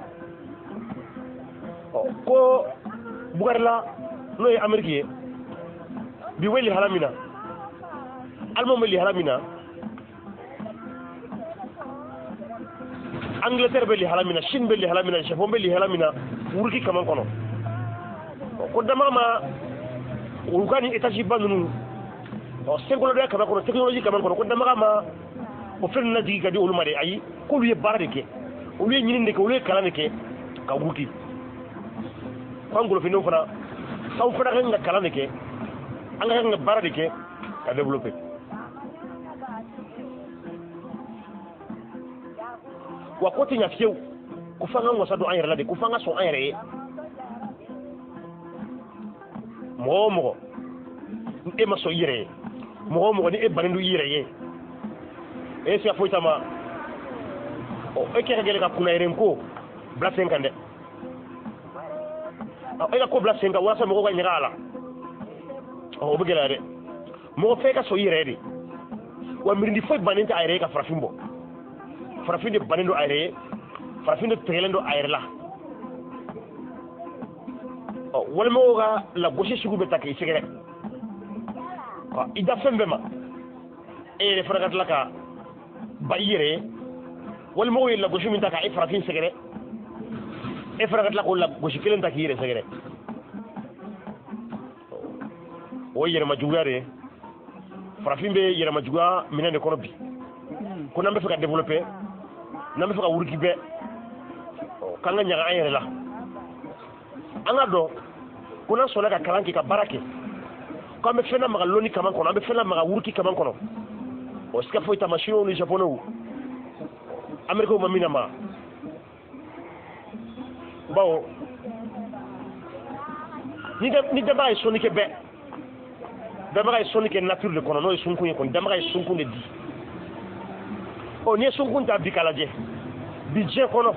Ɔ ko Bugarila n'o ye Amérique ye bi bɛ lihala min na, Allemagne bɛ lihala min na, Angleterre bɛ lihala min na, Chine bɛ lihala min na, Japon bɛ lihala min na, wuruki kaman kɔnɔ. Ko dama ma olu ka ni étage ba ninnu ɔ senkɔrɔdenya kaman kɔnɔ, technologie kaman kɔnɔ, ko dama ma o fɛn ninnu lajigin ka di olu ma dɛ, ayi, k'olu ye baara de kɛ, olu ye ɲinini de kɛ, olu ye kalan de kɛ ka wuruki. Ko an golofindenw fana k'aw fana ka kan ka kalan de kɛ, an ka kan ka baara de kɛ ka développer. Wa ko tɛ ɲa fiyewu, ko f'an ka wasa don an yɛrɛ la de, ko f'an ka sɔn an yɛrɛ ye. Mɔgɔ o mɔgɔ ni e ma sɔn i yɛrɛ ye, mɔgɔ o mɔgɔ ni e bannen don i yɛrɛ ye, e siga foyi t'a ma, ɔ e kɛ ka gɛlɛn ka kunnayɛrɛ ko bila sen kan dɛ, ɔ e ka ko bila sen kan walasa mɔgɔw ka ɲaga a la, ɔ o bɛ gɛlɛya dɛ. Mɔgɔ fɛn ka sɔn i yɛrɛ ye de, wa mirindi foyi bannen tɛ a yɛrɛ ye ka farafin bɔ. Farafin de bannen don a yɛrɛ ye, farafin de tigɛlen don a yɛrɛ la. Ɔ walimɔgɔw ka lagosi sugu bɛ ta k'i sɛgɛrɛ, ɔ i da fɛn bɛɛ ma, e yɛrɛ fana ka tila ka ba i yɛrɛ ye. Walimɔgɔw ye lagosi min ta ka e farafin sɛgɛrɛ, e fana ka tila k'o lagosi kelen ta k'i yɛrɛ sɛgɛrɛ. O ye yɛrɛmajuguya de ye. Farafin bɛ yɛrɛmajuguya minɛn de kɔnɔ bi, ko n'an bɛ fɛ ka développer, n'an bɛ fɛ ka wuruki bɛɛ, k'an ka ɲaga an yɛrɛ la. An ka dɔn ko n'an sɔnna ka kalan kɛ, ka baara kɛ, k'an bɛ fɛn lamaga lɔnni kaman kɔnɔ, an bɛ fɛn lamaga wuruki kaman kɔnɔ, o siga foyi t'a ma. Chinois ni Japonais, Américains ma min lamaga, bawo ni danbaga ye sɔnni kɛ bɛɛ, danbaga ye sɔnni kɛ nature de kɔnɔ, n'o ye sunkun ye kɔni, danbaga ye sunkun de di. Ɔ n'i ye sunkun ta bi k'a lajɛ bi diɲɛ kɔnɔ,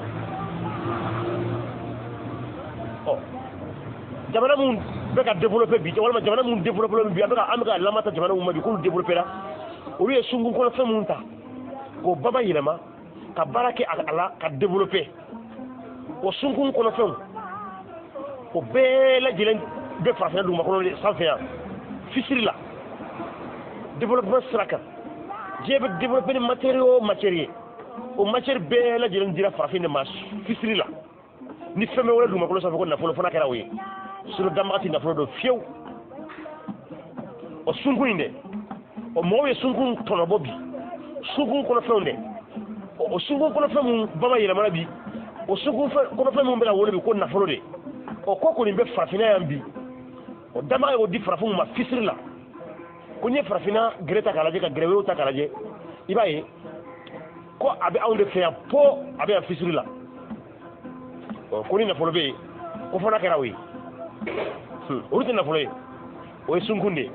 ɔ jamana minnu bɛ ka développer bi, walima jamana minnu développer bi, an bɛ ka lamata jamana minnu ma bi k'olu développer la, olu ye sunkun kɔnɔ fɛn minnu ta k'o baba yɛlɛma ka baara kɛ a la ka développer, o sunkun kɔnɔfɛnw o bɛɛ lajɛlen bɛ farafinna dugumakolo de sanfɛ yan fisiri la développement sira kan. Diɲɛ bɛ développer ni matière o matière ye, o matière bɛɛ lajɛlen dira farafin de ma fisiri la. Ni fɛn bɛ wele dugumakolo sanfɛ ko nafolo fana kɛra o ye. Sinon danbaga tɛ nafolo dɔn fiyewu. O sunkun in dɛ, o mɔgɔw ye sunkun tɔnɔbɔ bi, sunkun kɔnɔfɛnw dɛ, o sunkun kɔnɔfɛn mun bama yɛlɛmana bi, o sunkun kɔnɔfɛn mun bɛ ka wele bi ko nafolo de, o ko kɔni bɛ farafinna yan bi. O danbaga y'o di farafinw ma fisiri la. Ko n'i ye farafinna gere ta k'a lajɛ, ka gere wɛrɛw ta k'a lajɛ, i b'a ye ko a bɛ anw de fɛ yan po, a bɛ yan fisiri la. Ko ni nafolo bɛ yen, ko fana kɛra o ye. Olu tɛ nafolo ye, o ye sunkun de ye.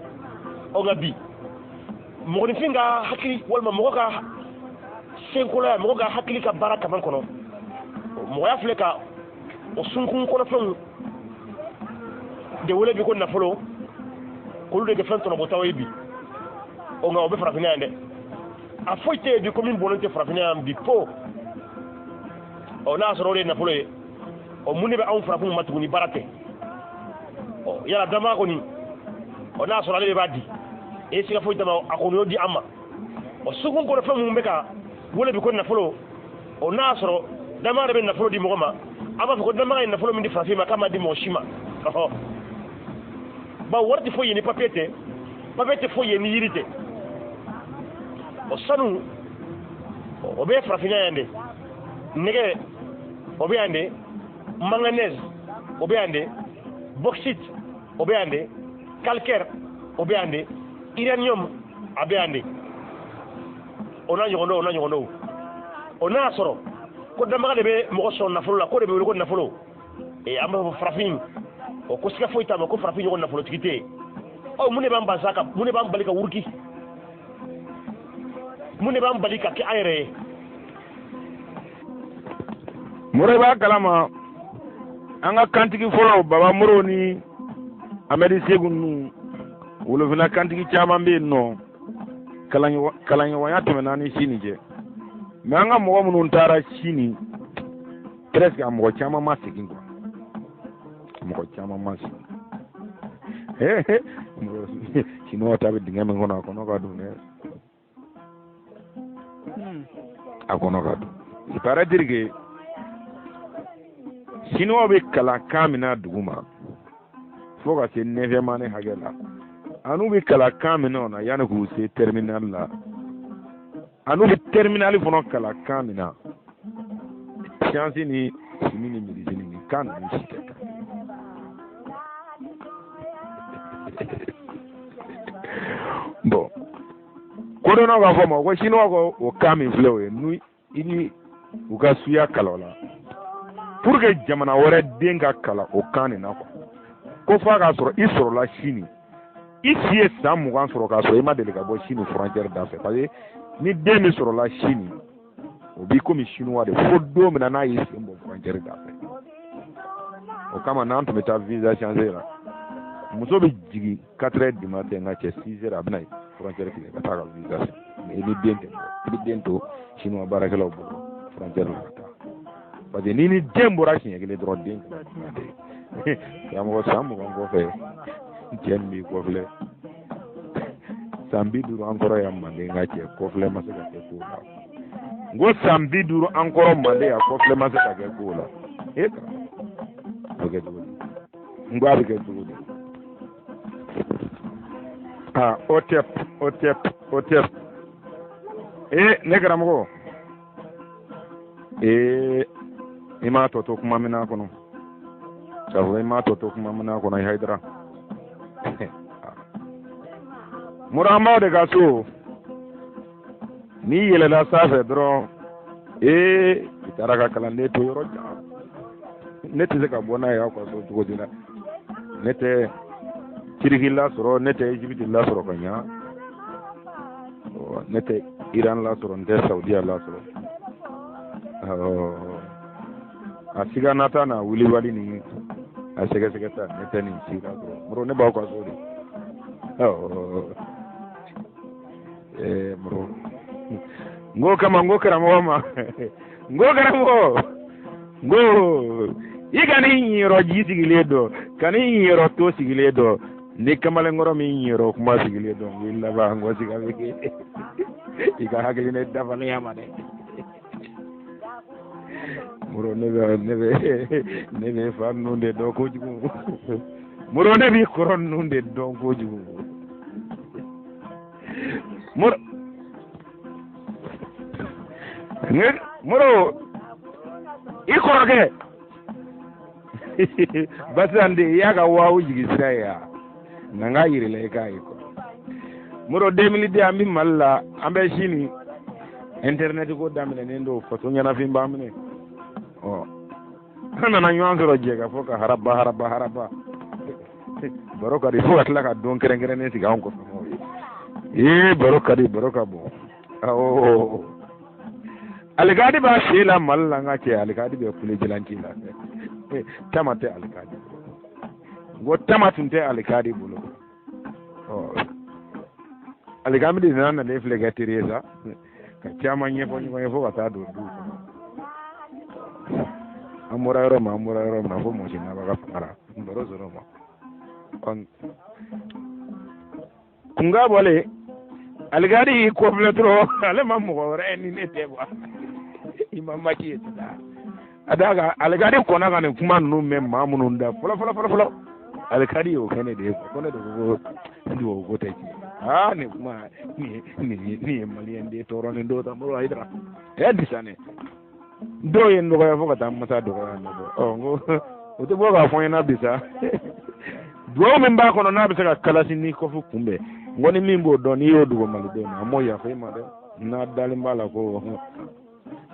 Ɔ nka bi mɔgɔninfin ka hakili walima mɔgɔ ka senkoloya, mɔgɔ ka hakili ka baara kaman kɔnɔ, mɔgɔya filɛ ka o sunkun kɔnɔfɛnw de wele bi ko nafolo, k'olu de kɛ fɛn tɔnɔbɔtaw ye bi. O nka o bɛ farafinna yan dɛ, a foyi tɛ yen bi ko min bɔlen tɛ farafinna yan bi po. Ɔ n'a y'a sɔrɔ o de ye nafolo ye, ɔ mun de bɛ anw farafinw ma tuguni? Baara tɛ. Ɔ yala danbaga kɔni, ɔ n'a y'a sɔrɔ ale de b'a di, e siga foyi t'a ma, a kɔni y'o di an ma. Ɔ sunkun kɔnɔ fɛn minnu bɛ ka wele bi ko nafolo, o n'a y'a sɔrɔ danbaga de bɛ nafolo di mɔgɔ ma, an b'a fɔ ko danbaga ye nafolo min di farafin ma, k'a ma di mɔgɔ si ma. Ɔhɔ, bawo wari tɛ foyi ye ni papiye tɛ, papiye tɛ foyi ye ni yiri tɛ. O sanu o bɛ farafinna yan de, nɛgɛ o bɛ yan de, manganèse o bɛ yan de, bauxite o bɛ yan de, calcaire o bɛ yan de, uranium a bɛ yan de, o n'a ɲɔgɔn dɔw, o n'a ɲɔgɔn dɔw. O n'a sɔrɔ ko danbaga de bɛ mɔgɔ sɔn nafolo la, k'o de bɛ wele ko nafolo. Ee, an b'a fɔ farafin, o ko siga foyi t'a ma ko farafin ɲɔgɔn nafolotigi tɛ yen. Ɔ mun de b'an ban sa ka, mun de b'an bali ka wuruki, mun de b'an bali ka kɛ an yɛrɛ ye? Moro b'a kalama, an ka kantigi fɔlɔw Baba Moro ni Amadi Segu ninnu, Wolofinna kantigi caman bɛ yen nɔ, kalanɲɔgɔnya tɛmɛna ni Sini cɛ. Mais an ka mɔgɔ minnu taara Sini, presque a mɔgɔ caman ma segin quoi, mɔgɔ caman ma segin. Siniwaw ta bɛ dingɛ min kɔnɔ, a kɔnɔ ka dun dɛ, a kɔnɔ ka dun. C'est pour dire que Siniwaw bɛ kalan kan min na dugu ma fo ka se neuvième année hakɛ la, an'u bɛ kalan kan min na o na yanni k'u se terminale la, an'u bɛ terminale fana kalan kan min na, science ni chimie ni médecine ni kan ninnu si tɛ taa. Bon, kodɔnnaw k'a fɔ ma ko siniwaw ko o kan min filɛ o ye, n'u i ni u ka suya kalan o la pour que jamana wɛrɛ den ka kalan o kan nin na quoi, ko f'a k'a sɔrɔ i sɔrɔla Sini, i si ye san 20 sɔrɔ k'a sɔrɔ i ma deli ka bɔ Sini frontière da fɛ, parce que ni den min sɔrɔla Sini, o b'i komi chinois de fo don min na n'a y'i sen bɔ frontière da fɛ. O kama n'an tun bɛ taa visa changer la, muso bɛ jigin 4 heures du matin, nka cɛ 6 heures a bɛna frontière tigɛ ka taa ka visa san. Mais i ni den tɛ bɔ, i bɛ den to chinois baarakɛlaw bolo frontière la ka taa, parce que n'i ni den bɔra siɲɛ kelen dɔrɔn, den kɛra karamɔgɔ san 20 kɔfɛ, cɛ min b'i kɔfilɛ san 50 an kɔrɔ yan Manden, ka cɛ kɔfilɛ ma se ka kɛ ko la. N ko san 50 an kɔrɔ Manden yan, kɔfilɛ ma se ka kɛ ko la. E karamɔgɔ, a bɛ kɛ cogo di? N ko a bɛ kɛ cogo di? Aa, o tɛ, o tɛ, o tɛ. Ee, ne karamɔgɔ, ee, i m'a tɔ to kuma min kɔnɔ, k'a fɔ i m'a tɔ to kuma min kɔnɔ, i Hayidara. Mura, an b'aw de ka so. N'i yɛlɛla sanfɛ dɔrɔn, ee, i taara ka kalanden to yɔrɔ jan. Ne tɛ se ka bɔ n'a ye aw ka so cogo di la? Ne tɛ Turki lasɔrɔ, ne tɛ Egypte lasɔrɔ ka ɲa, ne tɛ Iran lasɔrɔ, n tɛ Saudiya lasɔrɔ. A siganata n'a wulibali ni a sɛgɛsɛgɛta, ne tɛ nin si lasɔrɔ. Moro, ne b'aw ka so de. Ee Moro, n ko kama, n ko karamɔgɔ ma, n ko karamɔgɔ, n ko i ka ni yɔrɔ ji sigilen dɔn, ka ni yɔrɔ to sigilen dɔn, ni kamalenkɔrɔ min yɔrɔ kuma sigilen dɔn, n ko i laban, n ko siga bɛ kɛ i ka hakilina dafalenya ma dɛ. Moro ne bɛ fa ninnu de dɔn kojugu. Moro ne b'i kɔrɔ ninnu de dɔn kojugu. Moro Moro i kɔrɔkɛ Basande i y'a ka waaw jigi sira ye wa nka n k'a yir'i la i k'a ye kɔ. Moro 2002 an bɛ Mali la an bɛ sini internet ko daminɛnen don faso ɲɛnafin b'an minɛ. Ɔ an nana ɲɔgɔn sɔrɔ jɛ ka fɔ ka haraba haraba haraba baro ka di fo ka tila ka don kɛrɛnkɛrɛnnen sigi anw kɔfɛ mɔgɔw ye. Ee baro ka di baro ka bon. Awɔ alikadi b'a sen la Mali la n ka cɛ alikadi bɛ kule jalanci la. Tama tɛ alikadi bolo. N ko tama tun tɛ alikadi bolo. Ɔ alikadi de nana nalen filɛ kɛ teri ye sa ka caman ɲɛfɔ ɲɔgɔn ye fo ka taa don du kɔnɔ. An bɔra yɔrɔ min an bɔra yɔrɔ min na fo mɔsi naba ka fanga la baro sɔrɔ ma. Kunka bɔlen alikadi y'i kɔfilɛ dɔrɔn ale ma mɔgɔ wɛrɛ ye ni ne tɛ kuwa i ma maki ye sisan a d'a kan alikadi kɔnna ka nin kuma ninnu mɛn maa minnu da fɔlɔ fɔlɔ fɔlɔ fɔlɔ alikadi y'o kɛ ne de ye ko ne de ko ko dubabu ko tɛ tiɲɛ aa nin kuma nin ye maliyɛn den tɔɔrɔ nin dɔw ta Moro Hayidara ɛ disanɛ dɔw ye n dɔgɔya fo ka taa n masa dɔgɔya n nɔfɛ ɔ n ko o tɛ bɔ k'a fɔ n ɲɛna bi sa duwawu min b'a kɔnɔ n'a bɛ se ka kalasinikɔfu kunbɛn n ko ni min b'o dɔn n'i y'o dogo malidenw na an m'o yafa i ma dɛ n'a dalen b'a la ko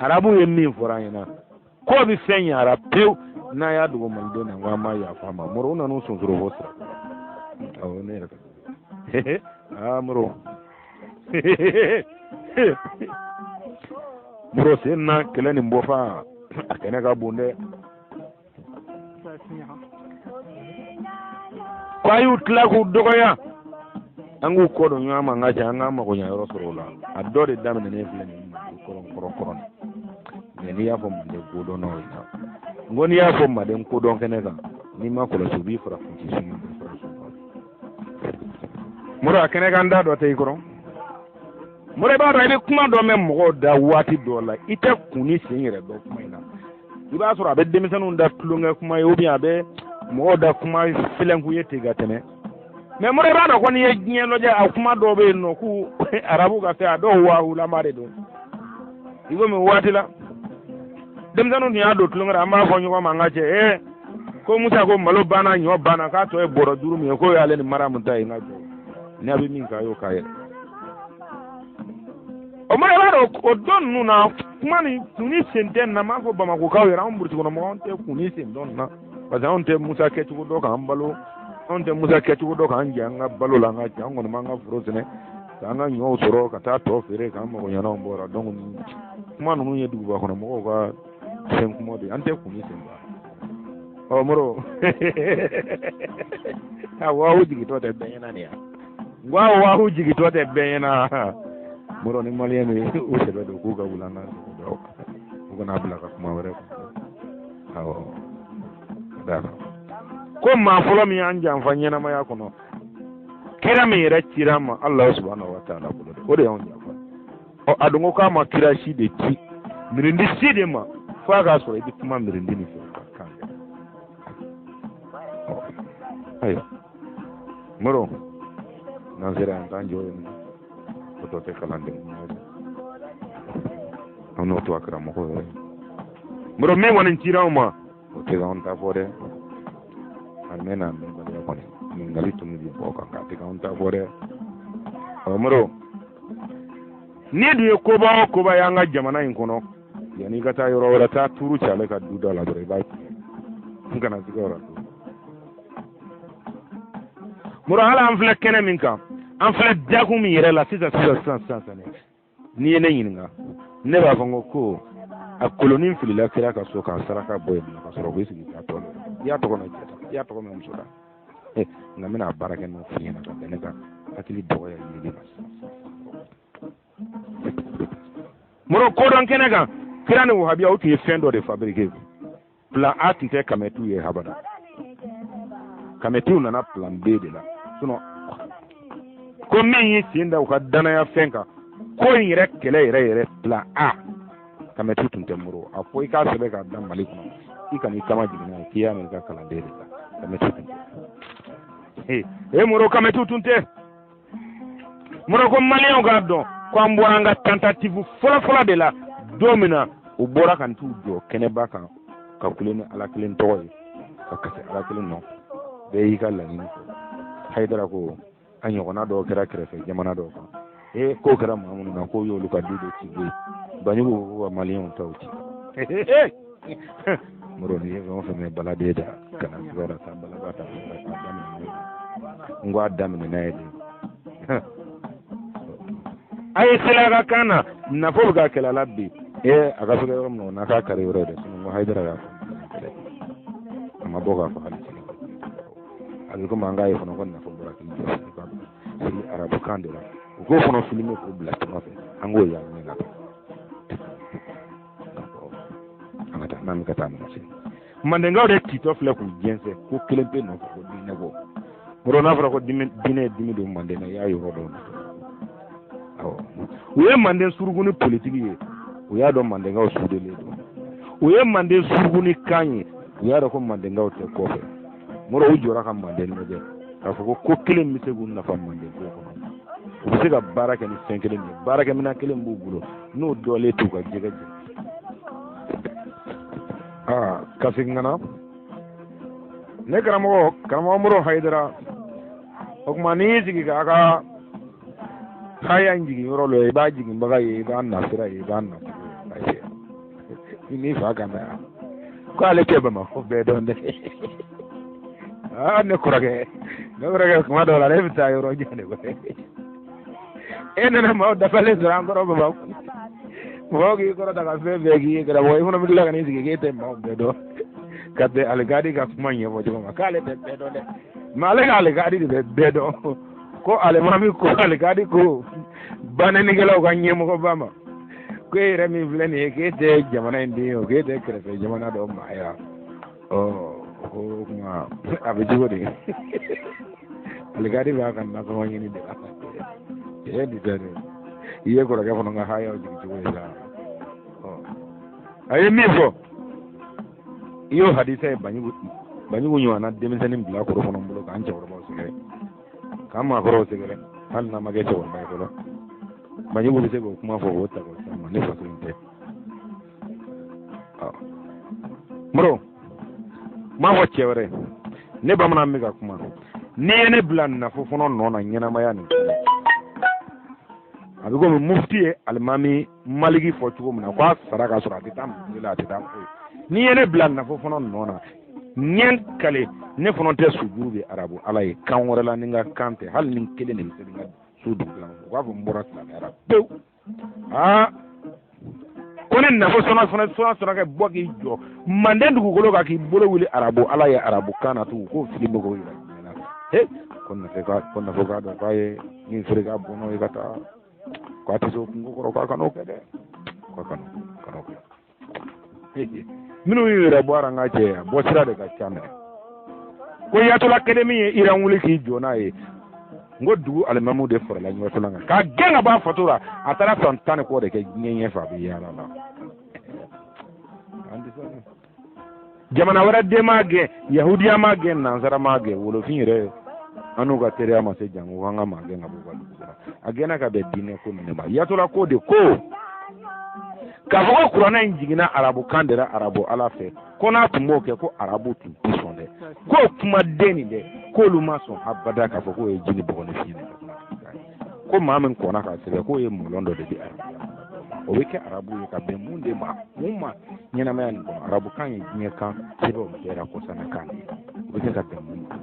arabu ye min fɔra an ɲɛna k'o bɛ fɛn ɲara pewu n'a y'a dogo malidenw na n ko an m'a yafa a ma Moro u nan'u sonsoro fo sira awɔ ne yɛrɛ ka aa Moro Moro sen na kɛlɛ nin bɔ fa a kɛnɛ ka bon dɛ. Ko a y'u tila k'u dɔgɔya an k'u kɔ don ɲɔgɔn ma n ka cɛ an k'an mago ɲɛ yɔrɔ sɔrɔ o la a dɔ de daminɛnen filɛ nin ye manden kɔrɔn kɔrɔn kɔrɔn mɛ n'i y'a fɔ manden kodɔnnaw ɲɛna n ko n'i y'a fɔ manden kodɔn kɛnɛ kan n'i ma kɔlɔsi u b'i farafin ci sugu Moro a kɛnɛ kan da dɔ tɛ i kɔrɔ Moro i b'a dɔn i bɛ kuma dɔ mɛn mɔgɔw da waati dɔ la i tɛ kun ni sen yɛrɛ dɔn kuma in na i b'a sɔrɔ a bɛ denmisɛnninw da tulonkɛ kuma ye ou bien a bɛ mɔgɔw da kuma filenku ye ten ka tɛmɛ mɛ Moro i b'a dɔn ko n'i ye diɲɛ lajɛ a kuma dɔw bɛ yen nɔ k'u arabu ka fɛn a dɔw waahulama de don i komi waati la denmisɛnninw tun y'a don tulonkɛ la an b'a fɔ ɲɔgɔn ma an ka cɛ ko Musa ko malo banna ɲɔ banna k'a tɔ ye bɔrɔ 5 min ye k'o y'ale ni Mariyamu ta ye n ka cɛ n'a bɛ min kɛ a y'o k'a yɛrɛ o ma i b'a dɔn o don ninnu na kuma ni kun ni sen tɛ nin na n b'a fɔ Bamakɔkaw yɛrɛ anw burusi kɔnɔ mɔgɔw anw tɛ kun ni sen dɔn nin na parce que anw tɛ Musa kɛcogo dɔn k'an balo anw tɛ Musa kɛcogo dɔn k'an jɛ an ka balo la an ka cɛ an kɔni b'an ka foro sɛnɛ k'an ka ɲɔw sɔrɔ ka taa tɔ feere k'an mago ɲɛnaw bɔra donc kuma ninnu ye duguba kɔnɔ mɔgɔw ka fɛn kuma de an tɛ kun ni sen dɔn ɔ Moro a waaw jigitɔ tɛ bɛɛ ɲɛna nin ya n ko a waaw jigitɔ tɛ bɛɛ ɲɛna Moro ni maliyɛn bɛ u sɛbɛ don k'u ka wuli an ka dɔw u kana bila ka kuma wɛrɛ awɔ ka d'a kan ko maa fɔlɔ min y'an janfa ɲɛnamaya kɔnɔ kira min yɛrɛ cira an ma Alahu subahanahu wa taala bolo dɛ o de y'anw janfa ɔ a dun ko k'a ma kira si de ci mirindi si de ma fo a k'a sɔrɔ i bɛ kuma mirindi nin fɛ ka kan kɛ ɔ ayiwa Moro n'an sera an t'an jɔ yen nɔ o tɔ tɛ kalanden kuma ye dɛ an n'o to a karamɔgɔ yɛrɛ Moro min kɔni cira anw ma o tɛ k'anw ta fɔ dɛ a mɛnna a mɛnbaliya kɔni ɲininkali tun bɛ bɔ o kan k'a tɛ k'anw ta fɔ dɛ ɔ Moro n'i dun ye koba o koba y'an ka jamana in kɔnɔ yanni i ka taa yɔrɔ wɛrɛ taa turu ci ale ka du da la dɔrɔn i b'a tiɲɛ n kana siga o la Moro hali an filɛ kɛnɛ min kan an filɛ dakun min yɛrɛ la sisan sisan sisan sisan sisan n'i ye ne ɲininka ne b'a fɔ n ko a kolonin filila kira ka so k'a saraka bɔ yen nɔ ka sɔrɔ k'i sigi k'a tɔ i y'a tɔgɔ mɛn cɛ la i y'a tɔgɔ mɛn muso la nka n bɛna a baara kɛ n'o f'i ɲɛna ka bɛn ne ka hakili dɔgɔya yeli ma sisan. Moro kodɔn kɛnɛ kan kira ni wahabiya u tun ye fɛn dɔ de fabriquer plan A tun tɛ kamɛtiw ye habada kamɛtiw nana plan B de la sinon ko min y'i sen da u ka danaya fɛn kan ko in yɛrɛ kɛlɛ yɛrɛ yɛrɛ plan A Kamɛti tun tɛ Moro. A fɔ i k'a sɛbɛn k'a da Mali kɔnɔ, i kan'i kama jigin n'a ye k'i y'a mɛn i ka kalanden de la. Kamɛti tun tɛ. E Moro, kamɛti tun tɛ. Moro ko maliyɛnw k'a dɔn ko an bɔra an ka tentative fɔlɔ-fɔlɔ de la don min na u bɔra ka t'u jɔ kɛnɛba kan ka kule ni Ala kelen tɔgɔ ye, ka kasi Ala kelen nɔfɛ. Bɛɛ y'i ka laɲini fɔ. Hayidara ko a ɲɔgɔnna dɔw kɛra kɛrɛfɛ jamana dɔw kan. Ee, k'o kɛra maa minnu na, k'o y'olu ka du de ci koyi. Banjugu ko ka maliyɛnw taw ci. Moro, n'i ye fɛn o fɛn mɛn baladen da kana sigara ta balaba ta a daminɛ n'a ye. N ko a daminɛ n'a ye de. A ye seli a ka kan na, nafo bɛ ka kɛlɛ la bi. Ee, a ka sɛgɛ yɔrɔ min na, o n'a ka kari yɔrɔ ye dɛ. Sinɔn ko Hayidara y'a fɔ kɛlɛ, a ma bɔ k'a fɔ hali sini. A bɛ komi an k'a ye fana ko nafo bɔra k'i jɔ seli arabukan de la. U k'o fana filime k'o bila tunga fɛ, an k'o y'an ɲɛ la. An ka taa n'an bɛ ka taa mana se. Mandenkaw de titɔ filɛ k'u jɛnsɛn ko kelen pe nɔfɛ, ko diinɛ ko. Moro, n'a fɔra ko diinɛ ye dimi don Manden na, i y'a yɔrɔ dɔn. Awɔ, u ye Manden suruku ni politiki ye, u y'a dɔn Mandenkaw sudelen don. U ye Manden suruku ni kan ye, u y'a dɔn ko Mandenkaw tɛ kɔfɛ. Moro, u jɔra ka Manden lajɛ k'a fɔ ko ko kelen bɛ se k'u nafa Manden ko kɔnɔ. U bɛ se ka baara kɛ ni fɛn kelen min ye, baarakɛminɛn kelen b'u bolo, n'o dɔlen t'u ka jɛgɛ jɛ. Aa, ka segin ka na ne karamɔgɔ, karamɔgɔ Moro Hayidara. O tuma n'i y'i sigi k'a ka haya in jigin yɔrɔ dɔ, i b'a jiginbaga ye, i b'a nasira ye, i b'a nacogo ye. I n'i fa kan na yan ko ale tɛ Bamakɔ bɛɛ dɔn dɛ. Aa, ne kɔrɔkɛ, ne kɔrɔkɛ, kuma dɔw la ne bɛ taa yɔrɔ jan de koyi. E nana maaw dafalen sɔrɔ an kɔrɔ Bamakɔ, mɔgɔw k'i kɔrɔta ka fɛn bɛɛ k'i ye. Karamɔgɔ, i fana bɛ tila ka n'i sigi k'e tɛ maaw bɛɛ dɔn ka bɛn alikadi ka kuma ɲɛfɔ cogo ma k'ale tɛ bɛɛ dɔn dɛ. Mɛ ale ka alikadi de bɛ bɛɛ dɔn. Ko alimami ko, alikadi ko banɛnikɛlaw ka ɲɛmɔgɔba ma ko e yɛrɛ min filɛ nin ye, k'e tɛ jamana in den ye o, k'e tɛ kɛrɛfɛ jamana dɔ maa ye ɔ. Ko o tuma a bɛ cogo di? Alikadi b'a ka nasɔngɔ ɲini de la. E di tɛ dɛ, i ye kɔrɔkɛ fana ka hayaw jigin cogo ye sa. Ɔ, a ye min fɔ, i y'o hadisa ye. Banjugu, Banjugu ɲɔgɔnna denmisɛnnin bila kɔrɔ fana bolo k'an cɛkɔrɔbaw sɛgɛrɛ, k'an maakɔrɔw sɛgɛrɛ, hali n'a ma kɛ cɛkɔrɔba ye fɔlɔ. Banjugu bɛ se k'o kuma fɔ k'o ta k'o s'a ma, ne faso in tɛ. Moro, n b'a fɔ cɛ wɛrɛ, ne bamanan bɛ ka kuma. N'i ye ne bila nafo fɔlɔ nɔ na ɲɛnamaya nin kɔnɔ, a bɛ komi mufti ye alimami maliki fɔ cogo min na ko a sara ka sɔrɔ a tɛ taa misiri la, a tɛ taa foyi. N'i ye ne bila nafo fɔlɔ nɔ na, ɲɛ kale, ne fana tɛ sujuru bɛ arabu ala ye kan wɛrɛ la ni n ka kan tɛ, hali ni kelen de bɛ se n ka so dugu u b'a fɔ n bɔra silamɛya la pewu. Aa, ko ne nafo sɔnna fana sɔnna sɔrɔ ka bɔ k'i jɔ Manden dugukolo kan k'i bolo wuli arabu ala ye arabu kan na tugun, k'o fili bɛ k'o yira diɲɛ na. He, ko nafa ka, ko nafa k'a dɔn k'a ye min feere k'a bɔnɔ ye ka taa, k'a tɛ se o kungo kɔrɔ, k'a kan'o kɛ dɛ, k'a kan'o kɛ. Minnu y'u yɛrɛ bɔ an ka cɛ bɔ sira de ka ca dɛ. Ko yatɔla kelen min ye Iran wuli k'i jɔ n'a ye, n ko dugu alimamu de farala ɲɔgɔn kan k'a gɛn ka bɔ a faso la. A taara san 10 ni kɔ de kɛ diɲɛ ɲɛfɛ, a bɛ yaala la. Jamana wɛrɛ den m'a gɛn, yahudiya m'a gɛn, nansara m'a gɛn, wolofin yɛrɛ an n'u ka teriya ma se jango an ka maa gɛn ka bɔ u ka dugu la. A gɛnna ka bɛn diinɛ ko min ma, yatɔla ko de ko k'a fɔ ko kuranɛ in jiginna arabu kan de la arabu ala fɛ, ko n'a tun b'o kɛ, ko arabu tun tɛ sɔn dɛ, k'o kumaden nin dɛ, k'olu ma sɔn abada k'a fɔ k'o ye ji ni bɔgɔ ni fiɲɛ de ko maa min kɔnna k'a sɛbɛn k'o ye mɔlɔn dɔ de di arabu. O bɛ kɛ arabu ye ka bɛn mun de ma, mun ma ɲɛnamaya nin kɔnɔ? Arabukan ye diɲɛ kan sɛbɛnw bɛɛ la kɔsana kan de ye. O bɛ kɛ ka bɛn mun ma?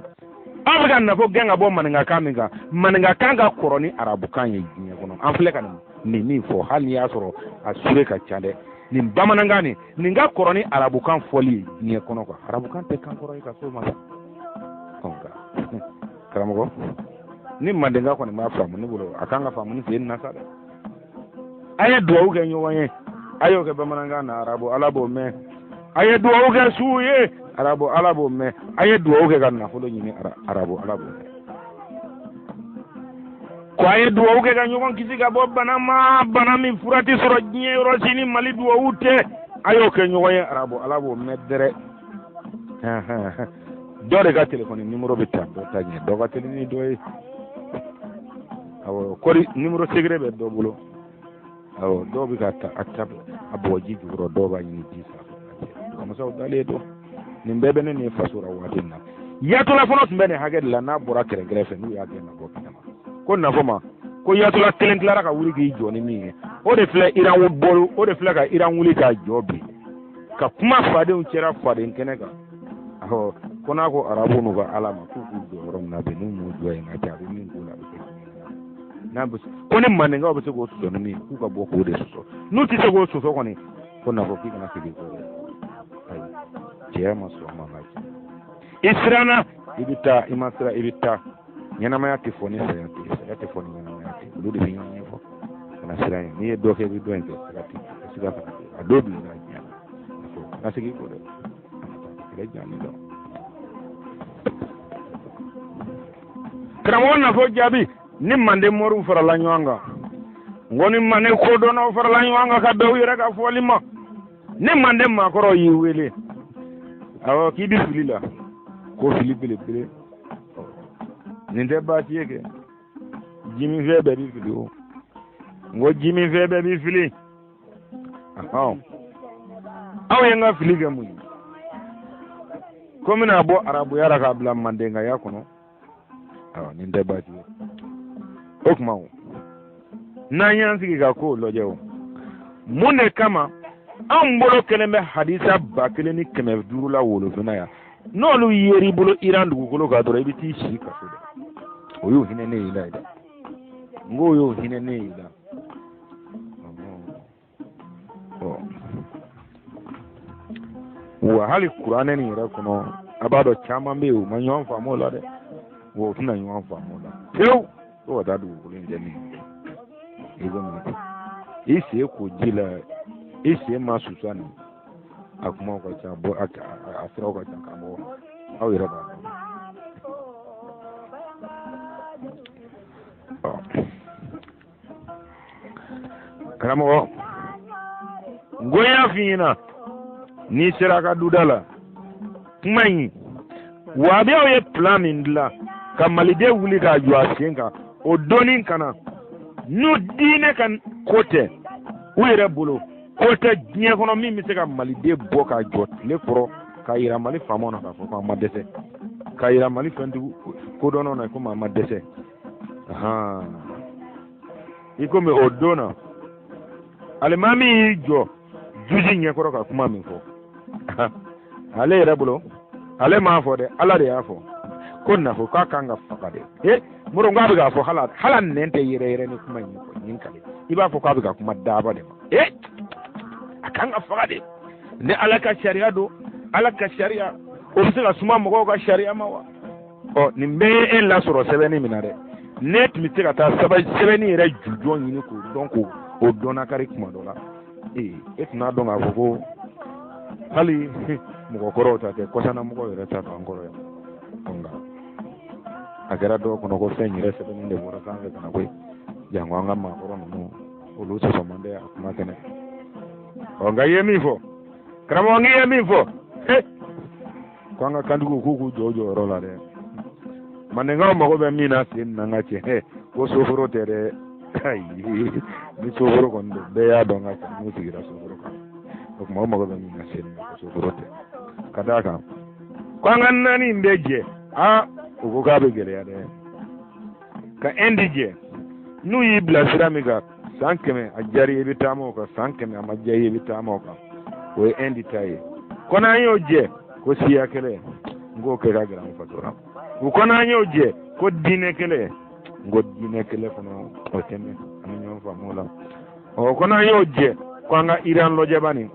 An bɛ ka nafo gɛn ka bɔ maninkakan min kan, maninkakan ka kɔrɔ ni arabukan ye diɲɛ kɔnɔ. An filɛ ka nin min fɔ, hali n'i y'a sɔrɔ a sure ka ca dɛ, nin bamanankan nin ka kɔrɔ ni arabukan fɔli ye diɲɛ kɔnɔ quoi. Arabukan tɛ kan kɔrɔ ye ka s'o ma sa. Nka karamɔgɔ, ni mandenka kɔni b'a faamu, ne bolo a kan ka faamu ni sen na sa dɛ. A ye duwawu kɛ ɲɔgɔn ye, a y'o kɛ bamanankan na, arabu ala b'o mɛn. A ye duwawu kɛ suw ye, arabu ala b'o mɛn. A ye duwawu kɛ ka nafolo ɲini, arabu ala b'o mɛn. Ko a ye duwawu kɛ ka ɲɔgɔn kisi ka bɔ bana ma, bana min fura tɛ sɔrɔ diɲɛ yɔrɔ si ni Mali duwawu tɛ. A y'o kɛ ɲɔgɔn ye arabu, Ala b'o mɛn dɛrɛ. Dɔ de ka telefɔni nimoro bɛ ta dɔ ta ɲɛ, dɔ ka teli ni dɔ ye. Awɔ, kɔri nimoro secret bɛ dɔ bolo. Awɔ, dɔw bɛ ka ta a ta a bɔgɔ ji jukɔrɔ, dɔw b'a ɲini ji sanfɛ. Masaw dalen don. Nin bɛɛ bɛ ne ni faso la waati min na. Yatula fɔlɔ tun bɛ nin hakɛ de la n'a bɔra kɛrɛnkɛrɛn fɛ n'u y'a gɛn ka bɔ kɛnɛ ma. Ko nafɔ ma ko yatula kelen tilara ka wuli k'i jɔ ni min ye, o de filɛ Iran bolo, o de filɛ ka Iran wuli k'a jɔ bi ka kuma fadenw cɛra faden kɛnɛ kan. Awɔ, ko n'a ko arabu n'u ka Ala ma k'u k'u jɔ yɔrɔ min na bi, n'u m'u jɔ yen ka ca, a bɛ min k'u la a bɛ kɛ n'a bɛ ko ni mandenkaw bɛ se k'o sɔsɔ ni min ye, k'u ka bɔ k'o de sɔsɔ. N'u tɛ se k'o sɔsɔ kɔni, ko nafɔ k'i kana segin kɔ dɛ. Ayi, cɛya ma sɔn ma ka cɛ. I siranna i bɛ taa, i ma siran i bɛ taa. Ɲɛnamaya tɛ fɔ ni saya tɛ, saya tɛ fɔ ni ɲɛnamaya tɛ. Olu de bɛ ɲɔgɔn ɲɛfɔ. Kana siran ɲɛ, n'i ye dɔ kɛ i bɛ dɔ in kɛ, siga tɛ, siga kana kɛ. A dɔw bila i la diɲɛ na. Kana segin kɔ dɛ. Kɛlɛ jannen dɔn. Karamɔgɔ nafɔ jaabi ni manden moriw farala ɲɔgɔn kan, n ko ni manden kodɔnnaw farala ɲɔgɔn kan ka bɛn u yɛrɛ ka fɔli ma, ni manden maakɔrɔw y'i wele, awɔ, k'i bɛ fili la, ko fili belebele, nin tɛ baasi ye kɛ. Jiminfɛn bɛɛ bɛ fili o, n ko jiminfɛn bɛɛ bɛ fili. Aw ye n ka fili kɛ mun ye? Ko n bɛna bɔ arabuya la k'a bila mandenkaya kɔnɔ. Awɔ, nin tɛ baasi ye. O tuma o, n'an y'an sigi ka kow lajɛ o, mun de kama anw bolo kɛlen bɛ hadisa 1500 la wolofina yan, n'olu yer'i bolo Iran dugukolo kan dɔrɔn i bɛ t'i si kaso dɛ. O y'o hinɛ ne y'i la ye dɛ. N k'o y'o hinɛ ne y'i la. Wa hali kuranɛ nin yɛrɛ kɔnɔ, a b'a dɔn caman bɛ yen u ma ɲɔgɔn faamu o la dɛ. Wa u tɛna ɲɔgɔn faamu o la pewu fo ka taa dugukolo in jɛ min i komi i sen ko ji la, i sen ma susa nin, a kumaw ka ca bɔ, a siraw ka ca karamɔgɔ, aw yɛrɛ b'a dɔn. Karamɔgɔ, n ko n y'a f'i ɲɛna n'i sera a ka duda la kuma in, wahabiyaw ye plan min dilan ka maliden wuli k'a jɔ a sen kan o donni kana n'u diinɛ ka ko tɛ u yɛrɛ bolo, ko tɛ diɲɛ kɔnɔ min bɛ se ka maliden bɔ k'a jɔ tile kɔrɔ k'a yira Mali faamaw na k'a fɔ k'an ma dɛsɛ, k'a yira Mali fɛntigiw kodɔnnaw na komi an ma dɛsɛ. I komi o don na alimami y'i jɔ juji ɲɛkɔrɔ ka kuma min fɔ, ale yɛrɛ bolo, ale m'a fɔ dɛ, Ala de y'a fɔ ko nafo k'a kan ka faga dɛ. E moro, k'a bɛ k'a fɔ hala nɛn tɛ yɛrɛ yɛrɛ ni kuma in ɲɛfɔ nin kale, i b'a fɔ k'a bɛ ka kuma daaba de ma. E a kan ka faga de, ni Ala ka sariya don, Ala ka sariya o bɛ se ka suma mɔgɔw ka sariya ma wa? Ɔ nin bɛɛ ye e lasɔrɔ sɛbɛnni min na dɛ, ne tun bɛ se ka taa sɛbɛnni yɛrɛ jujɔn ɲini k'o dɔn k'o dɔnnakari kuma dɔ la. Ee e tun n'a dɔn k'a fɔ ko hali mɔgɔkɔrɔw ta tɛ, kɔsanna mɔgɔw yɛrɛ ta don an kɔrɔ yan. Nka a kɛra dɔw kɔnɔ ko fɛn yɛrɛ sɛbɛnni de bɔra sanfɛ ka na koyi, janko an ka maakɔrɔ ninnu, olu sɔsɔ man dɛ a kuma kɛnɛ. Ɔ nka i ye min fɔ karamɔgɔ, n k'i ye min fɔ, ko an ka kantigiw k'u k'u jɔ u jɔyɔrɔ la dɛ. Mandenkaw mago bɛ min na sen na n ka cɛ, ko soforo tɛ dɛ. Ayi, ni soforo kɔni don, bɛɛ y'a dɔn ka cɛ n'u sigira soforo kan. O tuma o mago bɛ min na sen na, ko soforo tɛ. Ka d'a kan ko an ka naani in bɛ jɛ, aa u ko k'a bɛ gɛlɛya dɛ ka Inde jɛ. N'u y'i bila sira min kan, san 100 a diyara i ye i bɛ taama o kan, san 100 a ma diya i ye i bɛ taama o kan, o ye Inde ta ye. Ko n'an y'o jɛ ko siya kɛlɛ, n k'o kɛ ka gɛlɛn an faso la. U ko n'an y'o jɛ ko diinɛ kɛlɛ, n ko diinɛ kɛlɛ fana o tɛ mɛn, an bɛ ɲɔgɔn faamu o la. Ɔ ko n'an y'o jɛ ko an ka Iran lɔjɛba nin,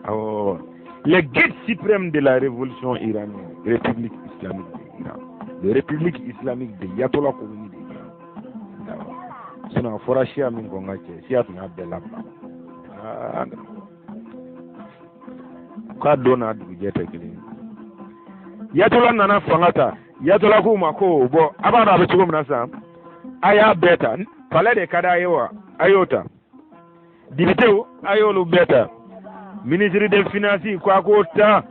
awɔ, le guide suprême de la révolution iranienne, République islamique de l'Iran, la République islamique de Ayatollah Khomeini de l'Iran. Sinon a fɔra siya min kɔ n ka cɛ, siya tun y'a bɛɛ labila. K'a don n'a dugujɛ tɛ kelen ye. Ayatollah nana fanga ta, Ayatollah k'u ma ko bɔn a b'a dɔn a bɛ cogo min na sisan. A y'a bɛɛ ta. Palais de ka d'a ye wa, a y'o ta. Députéw, a y'olu bɛɛ ta. Ministre de finance ko a k'o ta.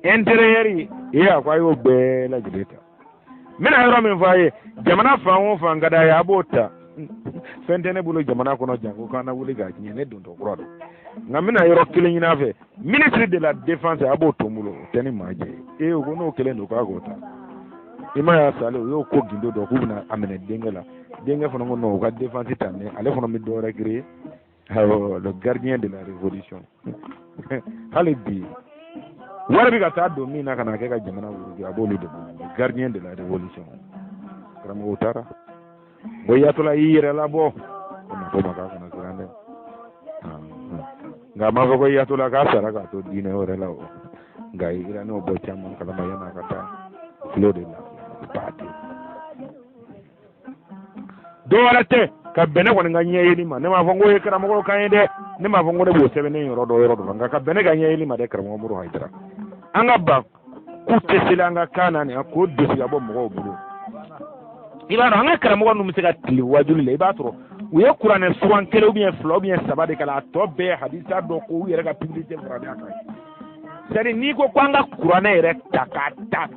Intérieur ye, a ko a y'o bɛɛ lajɛlen ta. N bɛna yɔrɔ min fɔ a ye, jamana fan o fan ka d'a ye, a b'o ta. Fɛn tɛ ne bolo jamana kɔnɔ janko k'an na wuli k'a tiɲɛ, ne dontɔ kura don. Nka n bɛna yɔrɔ kelen ɲini a fɛ, ministre de la défense, a b'o to n bolo, o tɛ ni maa jɛ ye. Ee, o ko n'o kelen don, k'a k'o ta. I ma y'a salen, u y'o ko gindo dɔn k'u bɛna a minɛ denkɛ la. Denkɛ fana ko non, u ka défense ta, mais ale fana bɛ dɔ wɛrɛ créer, awɔ, le gardien de la révolution. Hali bi wari bɛ ka taa don min na ka na kɛ ka jamana wuruki, a b'olu de bolo, le gardien de la révolution. Karamɔgɔw taara bon, yatɔla y'i yɛrɛ labɔ, o ma fɔ ma k'a kana siran dɛ, nka a m'a fɔ ko yatɔla k'a sara k'a to diinɛ wɛrɛ la o. Nka iranɛw bɔ caman kalama yan'a ka taa tulo de la baden. Dɔ wɛrɛ tɛ ka bɛn ne kɔni ka ɲɛ yeli ma. Ne m'a fɔ n ko ye karamɔgɔw kan ye dɛ, ne m'a fɔ n ko ne b'o sɛbɛnnen yɔrɔ dɔ yɔrɔ dɔ la, nka ka bɛn ne ka ɲɛ yeli ma dɛ. Karamɔgɔ Modibo Hayidara, an ka ban k'u tɛ seli an ka kan na nin, k'o dosi ka bɔ mɔgɔw bolo. I b'a dɔn, an ka karamɔgɔ ninnu bɛ se ka tile wajuli la, i b'a sɔrɔ u ye kuranɛ suran kelen ou bien fila ou bien saba de kalan, a tɔ bɛɛ ye hadisa dɔ ko u yɛrɛ ka publicité faralen a kan. C'est à dire, n'i ko ko an ka kuranɛ yɛrɛ ta k'a ta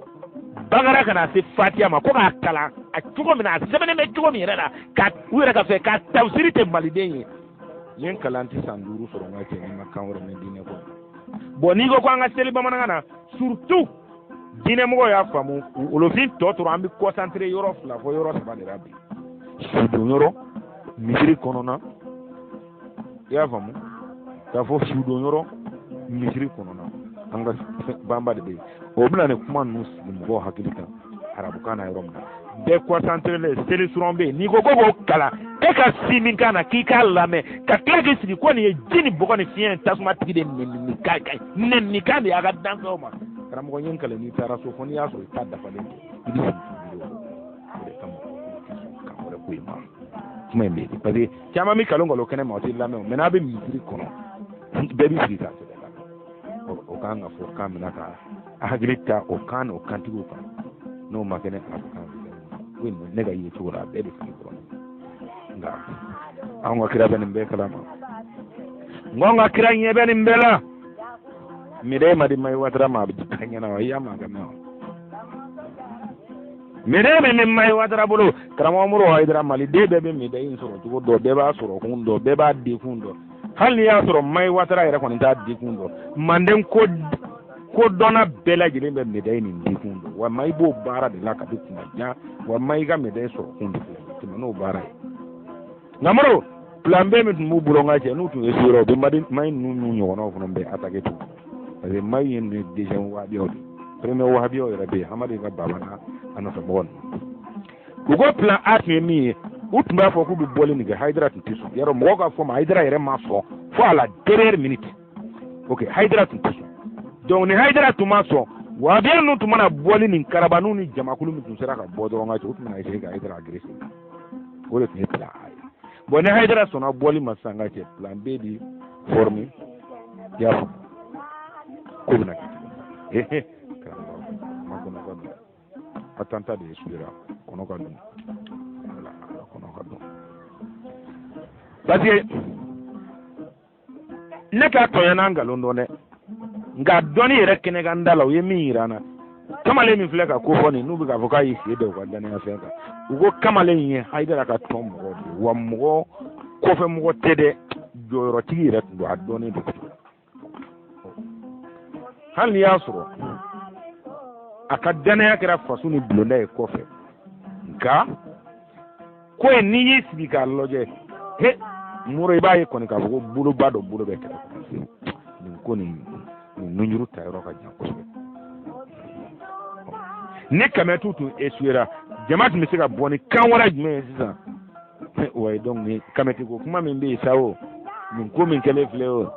Bakara ka na se Fatiya ma, ko k'a kalan a cogo min na, a sɛbɛnnen bɛ cogo min yɛrɛ la, ka u yɛrɛ ka fɛ ka tafsiri tɛ maliden ye. N ye kalan tɛ san 5 sɔrɔ n ka cɛ, ni ma kan wɛrɛ mɛn diinɛ kɔnɔ. Bon, n'i ko ko an ka seli bamanankan na, surtout diinɛmɔgɔw y'a faamu, wolofin tɔ tora an bɛ concentré yɔrɔ fila fɔ yɔrɔ saba de la bi: sudon yɔrɔ misiri kɔnɔna. I y'a faamu k'a fɔ sudon yɔrɔ misiri kɔnɔna, an ka banba de bɛ yen. O bɛna nin kuma ninnu sigi mɔgɔw hakili kan arabukan na yɔrɔ min na, bɛɛ concentré len seli suran bɛ yen. N'i ko ko k'o kalan e ka si min kan na, k'i k'a lamɛn ka tila k'i sigi ko nin ye ji ni bɔgɔ ni fiɲɛ ni tasuma tigi de nɛni kan nɛni kan de y'a ka danfɛnw ma. Karamɔgɔ ye n kalan, n'i taara so fo n'i y'a sɔrɔ i ta dafalen tɛ, i bɛ sigi k'i miiri o o de kama i tɛ sɔn kan wɛrɛ ko in ma. Kuma in bɛ yen parce que caman bɛ kalon kalon kɛnɛ ma, o tɛ lamɛn o, mɛ n'a bɛ misiri kɔnɔ, bɛɛ bɛ sigi k'a sɛbɛn lamɛn. O kan ka fɔ kan min na, ka hakili ta o kan n'o kantigiw kan, n'o ma kɛ ne arabukan ye, ne ka ye cogo la, a bɛɛ bɛ fili dɔrɔn. Nka anw ka kira bɛ nin bɛɛ kalama, n ko anw ka kira ɲɛ bɛ nin bɛɛ la. Médaille ma di Mayi Watara ma, a bɛ taa ɲɛna wa? I y'a man ka mɛn wa? Médaille min bɛ Mayi Watara bolo, karamɔgɔ Modibo Hayidara, maliden bɛɛ bɛ médaille in sɔrɔ cogo dɔn, bɛɛ b'a sɔrɔ kun dɔn, bɛɛ b'a dekun dɔn. Hali n'i y'a sɔrɔ Mayi Watara yɛrɛ kɔni t'a dekun dɔn, manden ko kodɔnna bɛɛ lajɛlen bɛ médaille nin dekun dɔn. Wa Mayi b'o baara de la kabi kuma jan, wa Mayi ka médaille sɔrɔ kun de filɛ, tɛmɛ n'o baara ye. Nka Modibo, plan B min tun b'u bolo, n ka cɛ, n'u tun ye suyɔrɔ, u bɛ Mayi ninnu n'u ɲɔgɔnnaw fana bɛɛ attaquer tugun, parce que Mayi ye nin deuxième wahabiyaw de ye. Premier wahabiyaw yɛrɛ bɛ yen, Hamadi ka baba n'a a nɔfɛmɔgɔ ninnu. U ko plan A tun ye min ye, u tun b'a fɔ k'u bɛ bɔli nin kɛ, Hayidara tun tɛ sɔn. Yarɔ, mɔgɔw ka fɔ ma, Hayidara yɛrɛ ma sɔn fo à la dernière minute. Ok, Hayidara tun tɛ sɔn. Donc ni Hayidara tun ma sɔn, wahabiya ninnu tun mana bɔli nin karabaniw ni jamakulu min tun sera ka bɔ dɔrɔn, ka cɛ, u tun bɛna essayer ka Hayidara agresser. O de tun ye plan A ye. Bon, ni Hayidara sɔnna bɔli ma sisan, ka cɛ, plan B bi former. I y'a faamu ko bɛna kɛ cogo min na, karamɔgɔ ma kɔnɔ ka dun, attentat de échouera, kɔnɔ ka dun, voilà, kɔnɔ ka dun, parce que ne ka tɔɲɔ n'a nkalon dɔn dɛ, nka dɔnni yɛrɛ kɛnɛ kan da la, u ye min yira n na, kamalen min filɛ ka ko fɔ nin, n'u bɛ k'a fɔ k'a y'i sen da u ka danaya fɛn kan, u ko kamalen in ye Hayidara ka tɔn mɔgɔ de ye, wa mɔgɔ kɔfɛ mɔgɔ tɛ dɛ, jɔyɔrɔtigi yɛrɛ tun don, a dɔnnen don. Hali n'i y'a sɔrɔ a ka danaya kɛra faso ni bulonda ye kɔfɛ, nka ko in, n'i y'i sigi k'a lajɛ, he Moro, i b'a ye kɔni k'a fɔ ko boloba dɔ bolo bɛ kɛrɛfɛ, nin ko nin nunjuru ta yɔrɔ ka jan kosɛbɛ. Ni kamɛtu tun échouera, jama tun bɛ se ka bɔ ni kan wɛrɛ jumɛn ye sisan? Wa donc ni kamɛti ko kuma min bɛ yen sa, o nin ko min kɛlen filɛ, o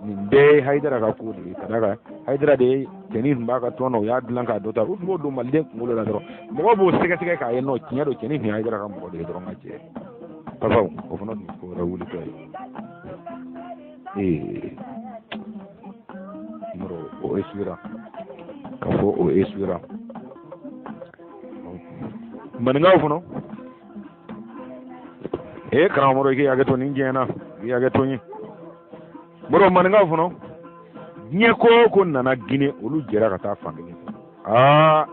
nin bɛɛ ye Hayidara ka ko de ye, ka d'a kan Hayidara de ye cɛnin tun b'a ka tɔn na, u y'a dilan k'a dɔ ta, u tun b'o don maliden kunkolo la dɔrɔn, mɔgɔw b'o sɛgɛsɛgɛ k'a ye nɔ tiɲɛ don, cɛnin tun ye Hayidara ka mɔgɔ de ye dɔrɔn. Ka cɛ papaw, o fana tun ye ko wɛrɛ wulitɔ ye. Ee Moro, o échouera, ka fɔ o échouera. Maninkaw fana Ee karamɔgɔ, i k'i hakɛ to nin diɲɛ na, i k'i hakɛ to n ye. Moro, maninkaw fana, diɲɛ ko o ko nana Gine, olu jɛra ka taa fan kelen fɛ. Aa,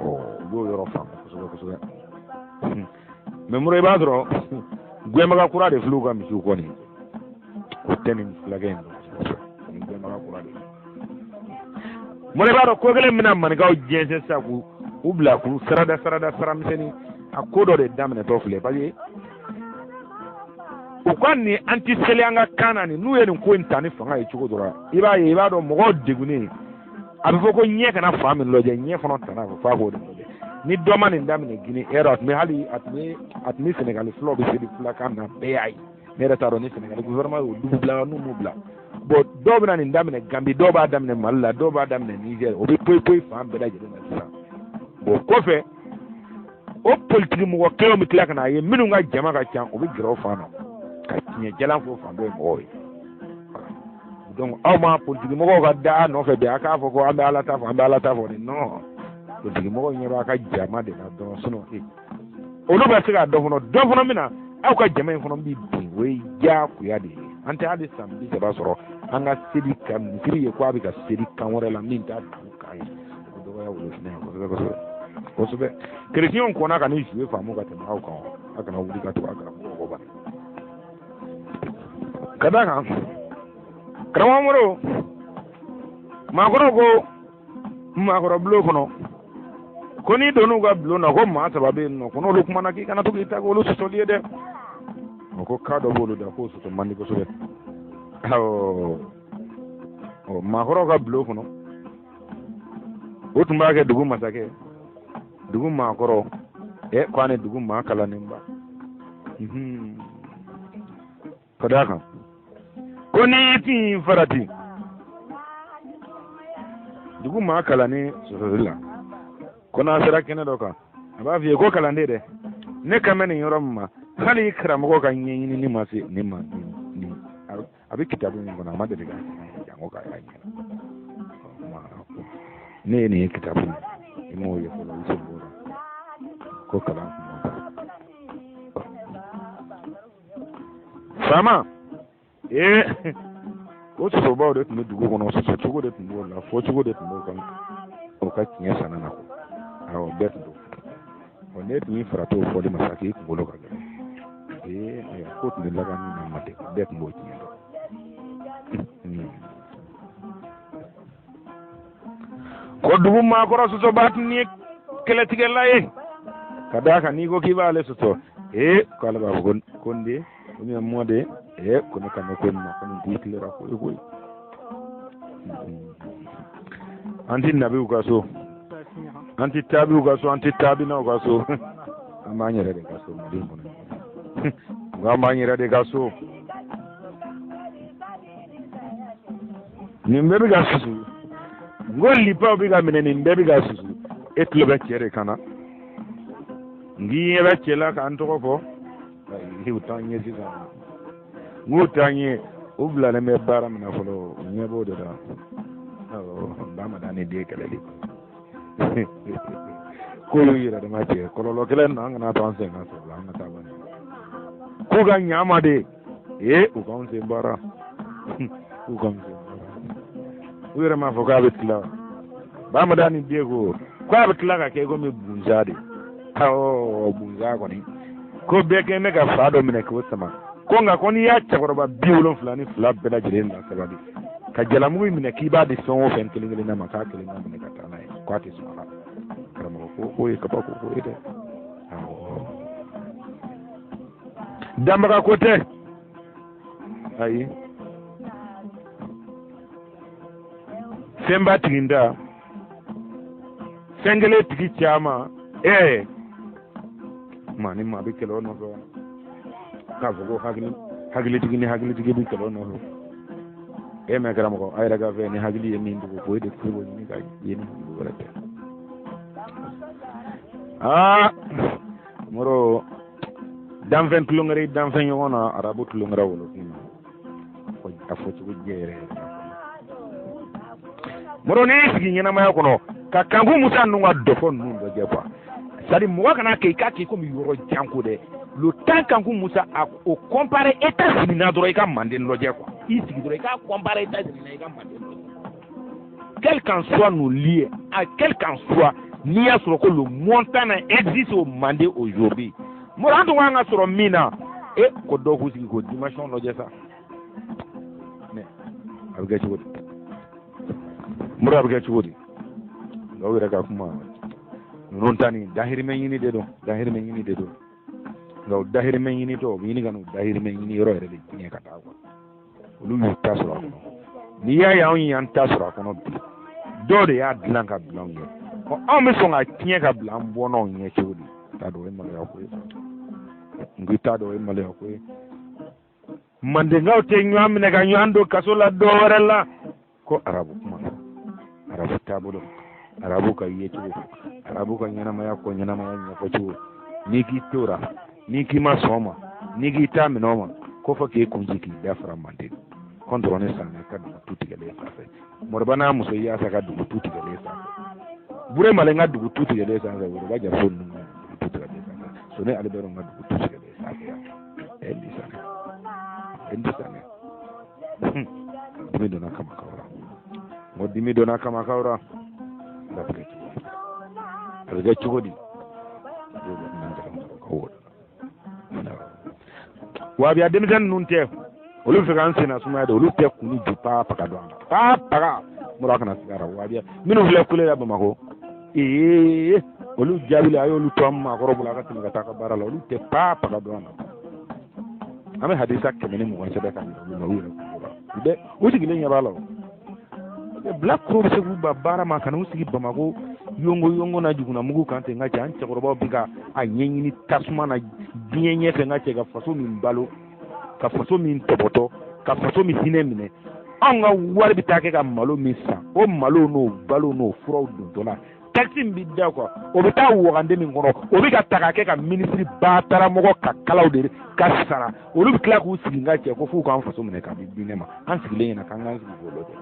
ɔ, u y'o yɔrɔ faamu kosɛbɛ kosɛbɛ. Mɛ Moro, i b'a sɔrɔ gɛnbaga kura de filɛ u ka misiw kɔ nin. O tɛ nin fulakɛ in dɔn kosɛbɛ, nin gɛnbaga kura de. Moro, i b'a dɔn ko kelen bɛna maninkaw jɛnsɛn sisan k'u u bila k'u sarada sarada sara misɛnnin, a ko dɔ de daminɛtɔ filɛ, parce que u ka nin an ti seli an ka kan na nin. N'u ye nin ko in ta ni fanga ye cogo dɔ la, i b'a ye, i b'a dɔn mɔgɔw degunnen, a bɛ fɔ ko ɲɛ kana fan min lajɛ, ɲɛ fana tana fɔ f'a k'o de lajɛ. Ni dɔ ma nin daminɛ Gine, e yɛrɛ a tun bɛ hali a tun bɛ Sɛnɛgali fulaw bɛ seli fulakan na, bɛɛ y'a ye. Ne yɛrɛ t'a dɔn ni Sɛnɛgali gouvernement y'o dugu bila n'u m'u bila. Bon, dɔw bɛna nin daminɛ Gambi, dɔw b'a daminɛ Mali la, dɔw b'a daminɛ Niger, o bɛ poyi poyi fan bɛɛ lajɛlen na sisan. Bon, kɔfɛ o politiki mɔgɔ kelenw bɛ tila ka n'a ye minnu ka jama ka ca, o bɛ gɛrɛ o fan na ka tiɲɛ jalan fɔ fan dɔ ye mɔgɔw ye. Donc aw ma politiki mɔgɔw ka da a nɔfɛ bi, a k'a fɔ ko an bɛ Ala ta fɔ, an bɛ Ala ta fɔ de. Non, politiki mɔgɔw ɲɛ b'a ka jama de la dɔrɔn, sinon olu bɛ se k'a dɔn fana, dɔ fana bɛna aw ka jama in fana bɛ bin, o ye diyagoya de ye. An tɛ hali san 30 sɔrɔ an ka seli ka misiri ye ko a bɛ ka seli kan wɛrɛ la min t'a dugu kan ye, o dɔgɔya wolo fana kosɛbɛ kosɛbɛ kosɛbɛ. Kerecɛnw kɔnna ka nin jouer faamu ka tɛmɛ aw kan. A kana wuli ka tugu a karamɔgɔ kɔ bani. Ka d'a kan, karamɔgɔ Moro, maakɔrɔ ko maakɔrɔ bulon kɔnɔ ko n'i donn'u ka bulon na, ko maa saba bɛ yen nɔ, ko n'olu kumana k'i kana to k'i ta kɛ olu sɔsɔli ye dɛ. O ko kan dɔ b'olu da k'o sɔsɔ man di kosɛbɛ. Awɔ, ɔ, maakɔrɔw ka bulon kɔnɔ, o tun b'a kɛ dugu masakɛ, dugu maakɔrɔ, ɛ, ko ani dugu maa kalannenba. Ka d'a kan ko n'i t'i farati dugu maa kalannen sɔsɔli la, ko n'a sera kɛnɛ dɔ kan, a b'a f'i ye ko kalanden dɛ, ne kan bɛ nin yɔrɔ min ma, hali karamɔgɔ ka ɲɛɲinini ma se nin ma, nin a bɛ kitabu min kɔnɔ, a ma deli k'a jango k'a y'a ɲɛna. Ne ye nin ye kitabu min, i m'o ye fɔlɔ, i sen b'o la ko kalan kun ma faama. Ee, o sɔsɔbaw de tun bɛ dugu kɔnɔ, sɔsɔ cogo de tun b'o la, fɔ cogo de tun b'o kan, o ka tiɲɛ sanna na ko awɔ, bɛɛ tun don. Ɔ, ne tun y'i farati o fɔli ma sa k'i kunkolo ka gɛlɛn. Ee, ayiwa, ko tun bɛ laban min na ma ten, bɛɛ tun b'o tiɲɛ dɔn. Ko dugu maakɔrɔ sɔsɔba tun ye kɛlɛtigɛla ye, ka d'a kan n'i ko k'i b'ale sɔsɔ, ee, k'ale b'a fɔ ko n den ou bien mɔden, ee, ko ne kan bɛ ko nin ma, ko nin t'i tilera ko ye koyi. An ti nabiw ka so, an ti taabiw ka so, an ti taabinaw ka so, an b'an yɛrɛ de ka so Mali in kɔnɔ. An b'an yɛrɛ de ka so. Nin bɛɛ bɛ ka susu, n ko lipaw bɛ ka minɛ, nin bɛɛ bɛ ka susu. E tulo bɛ cɛ de kan na, n k'i ɲɛ bɛ cɛ la k'an tɔgɔ fɔ, u t'an ɲɛ sisan, n k'u t'an ɲɛ, u bilalen bɛ baara min na fɔlɔ, u ɲɛ b'o de la. Awɔ, bamanan ni den kɛlɛli ko y'u yɛrɛ dama cɛ kɔlɔlɔ kelen na, an kana to an sen ka sɔrɔ la, an ka taa bani k'u ka ɲa ma de. Ee, u k'anw sen baara, u k'anw sen baara. U yɛrɛ m'a fɔ k'a bɛ tila bamanan ni den ko k'a bɛ tila ka kɛ komi bunza de. Awɔ, bunza kɔni ko bɛɛ kɛ ne ka fa dɔ minɛ k'o sama ko, nka ko n'i y'a cɛkɔrɔba 72 bɛɛ lajɛlen la sabali ka jalamugu minɛ k'i b'a di fɛn o fɛn kelen kelenna ma, k'a kelen ka minɛ ka taa n'a ye, k'a tɛ sɔn a la. Karamɔgɔ ko k'o ye kabako ko ye dɛ. Awɔ, danbaga ko tɛ, ayi, fɛnba tiginda fɛn kelen tigi caman, ɛɛ, maa ni maa bɛ kɛlɛ o nɔfɛ, k'a fɔ ko hakilitigi ni hakilitigi bɛ kɛlɛ o nɔfɛ. E mɛ karamɔgɔ, a yɛrɛ ka fɛ ni hakili ye min dogo, k'o de k'o ɲini ka ye ni hakili wɛrɛ tɛ. Aa moro, danfɛn tulonkɛra i danfɛn ɲɔgɔn na, arabu tulonkɛra wolofin na, a fɔcogo jɛ yɛrɛ yɛrɛ. Moro, n'i y'i sigi ɲɛnamaya kɔnɔ ka Kanku Musa ninnu ka dɔfɔ ninnu lajɛ quoi, c'est à dire mɔgɔ kana kɛ i k'a kɛ komi yɔrɔ jan ko dɛ. Le temps Kanku Musa a o comparer États-Unis na dɔrɔn i ka Manden lajɛ quoi. I sigi dɔrɔn i k'a comparer États-Unis na i ka Manden lajɛ. Quel qu'en soit nos liens, à quel qu'en soit, n'i y'a sɔrɔ ko le montant existe au Manden aujourd'hui. Mɔgɔ an tun kan ka sɔrɔ min na, e ko dɔw k'u sigi k'o dimension lajɛ sa. Mais a bɛ kɛ cogo di? Mura a bɛ kɛ cogo di? Nka u yɛrɛ ka kuma ninnu ta nin dahirimɛ ɲini de don, dahirimɛ ɲini de don. Nka o dahirimɛ ɲini tɔ, o bɛ ɲini ka n'o dahirimɛ ɲini yɔrɔ yɛrɛ de tiɲɛ ka taa quoi. Olu y'u ta sɔrɔ a kɔnɔ. N'i y'a ye anw y'an ta sɔrɔ a kɔnɔ bi, dɔw de y'a dilan ka bila anw ɲɛ. Ɔ anw bɛ sɔn ka tiɲɛ ka bila an bɔnnaw ɲɛ cogo di? T'a dɔn o ye maloya ko ye. N k'i t'a dɔn o ye maloya ko ye. Mandenkaw tɛ ɲɔgɔn minɛ ka ɲɔgɔn don kaso la dɔ wɛrɛ la ko arabu kuma, arabu taabolo, arabu ka yecogo, arabu ka ɲɛnamaya ko ɲɛnamaya ɲɛfɔcogo. N'i k'i tora, n'i k'i ma sɔn ma, n'i k'i t'a minɛ o ma, ko fɔ k'e kun ci k'i da fara Manden kɔntɔrɔn ni sanɛ ka dugu tu tigɛlen sanfɛ, Moriba n'a muso Yaasa ka dugu tu tigɛlen sanfɛ, Bure Malen ka dugu tu tigɛlen sanfɛ, Woroba Jariso ninnu ka dugu tu tigɛlen sanfɛ, Sone Alibɛrɛw ka dugu tu tigɛlen sanfɛ. E ndi sanɛ, e ndi sanɛ. Dimi donna Kamakaw la, n ko dimi donna Kamakaw la. A bɛ kɛ cogo di? A bɛ kɛ cogo di? Wa bi a denmisɛnnin ninnu tɛ, olu bɛ fɛ k'an senna sumaya de, olu tɛ kun ni ju paa paga dɔn an na paa paga mura kana siga ra. Wa bi minnu filɛ kule la Bamakɔ, ee olu jaabili a y'olu to an maakɔrɔ bolo a ka tɛmɛ ka taa ka baara la, olu tɛ paa paga dɔn an na. An bɛ hadisa 120 sɛbɛn ka yira olu la, u yɛrɛ kulo la, u bɛ u sigilen ɲɛ b'a la o. Bilakoro bɛ se k'u ban baara ma ka n'u sigi Bamakɔ yongo yongo na juguna mugu kan ten. N ka cɛ, an cɛkɔrɔbaw bɛ ka a ɲɛɲini tasuma na diɲɛ ɲɛfɛ. N ka cɛ, ka faso min balo, ka faso min tɔbɔtɔ, ka faso min hinɛ minɛ, anw ka wari bɛ taa kɛ ka malo min san, o malo n'o balo n'o furaw dontɔ la, taxe min bɛ da quoi, o bɛ taa wagande min kɔnɔ, o bɛ ka ta ka kɛ ka minisiri ba taramɔgɔ ka kalaw de ka sara. Olu bɛ tila k'u sigi n ka cɛ ko f'u k'an faso minɛ k'a di diinɛ ma. An sigilen ɲɛna k'an k'an sigi k'o lajɛ.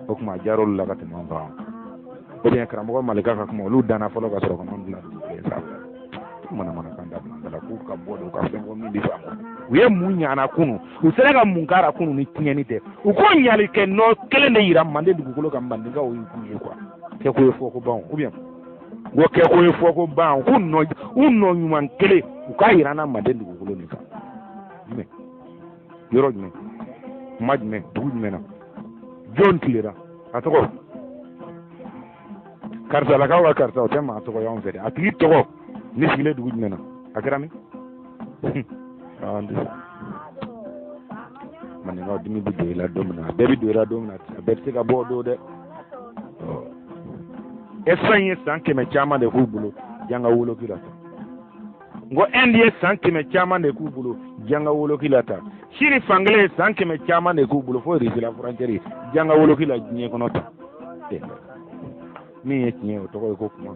O tuma a diyara olu la ka tɛmɛ an kan. O bien karamɔgɔ Malika ka kuma, olu danna fɔlɔ ka sɔrɔ ka n'anw bila dugu kelen sanfɛ. Manamanakan dabila an da la k'u ka bɔ de, u ka fɛn fɔ min bɛ faamu. U ye mun ɲana kunun, u sera ka mun k'ara kunun ni tiɲɛni tɛ. U ko ɲali kɛ nɔ kelen de yira Manden dugukolo kan, Mandenkaw y'u kun ye quoi. Kɛko ye fɔ ko ban, ou bien ko kɛko ye fɔ ko ban, k'u nɔ u nɔ ɲuman kelen u k'a yira an na Manden dugukolo nin kan. Jumɛn? Yɔrɔ jumɛn? Kuma jumɛn? Dugu jumɛn na? Jɔn tilera? A tɔgɔ? Karisalakaw ka karisa, o tɛ maa tɔgɔ y'anw fɛ dɛ. A tigi tɔgɔ ni sigilen dugu jumɛn na? A kɛra min? Maninkaw dimi bɛ don i la don min na, a bɛɛ bɛ don i la don min na, a bɛɛ tɛ se ka bɔ o don dɛ. Espagne ye san 100 caman de k'u bolo janga woloki la tan. N ko Inde ye san 100 caman de k'u bolo janga woloki la tan. Chine fankelen ye san 100 caman de k'u bolo fo Russie la frontière janga woloki la diɲɛ kɔnɔ tan. Min ye tiɲɛ ye o tɔgɔ ye ko kuma.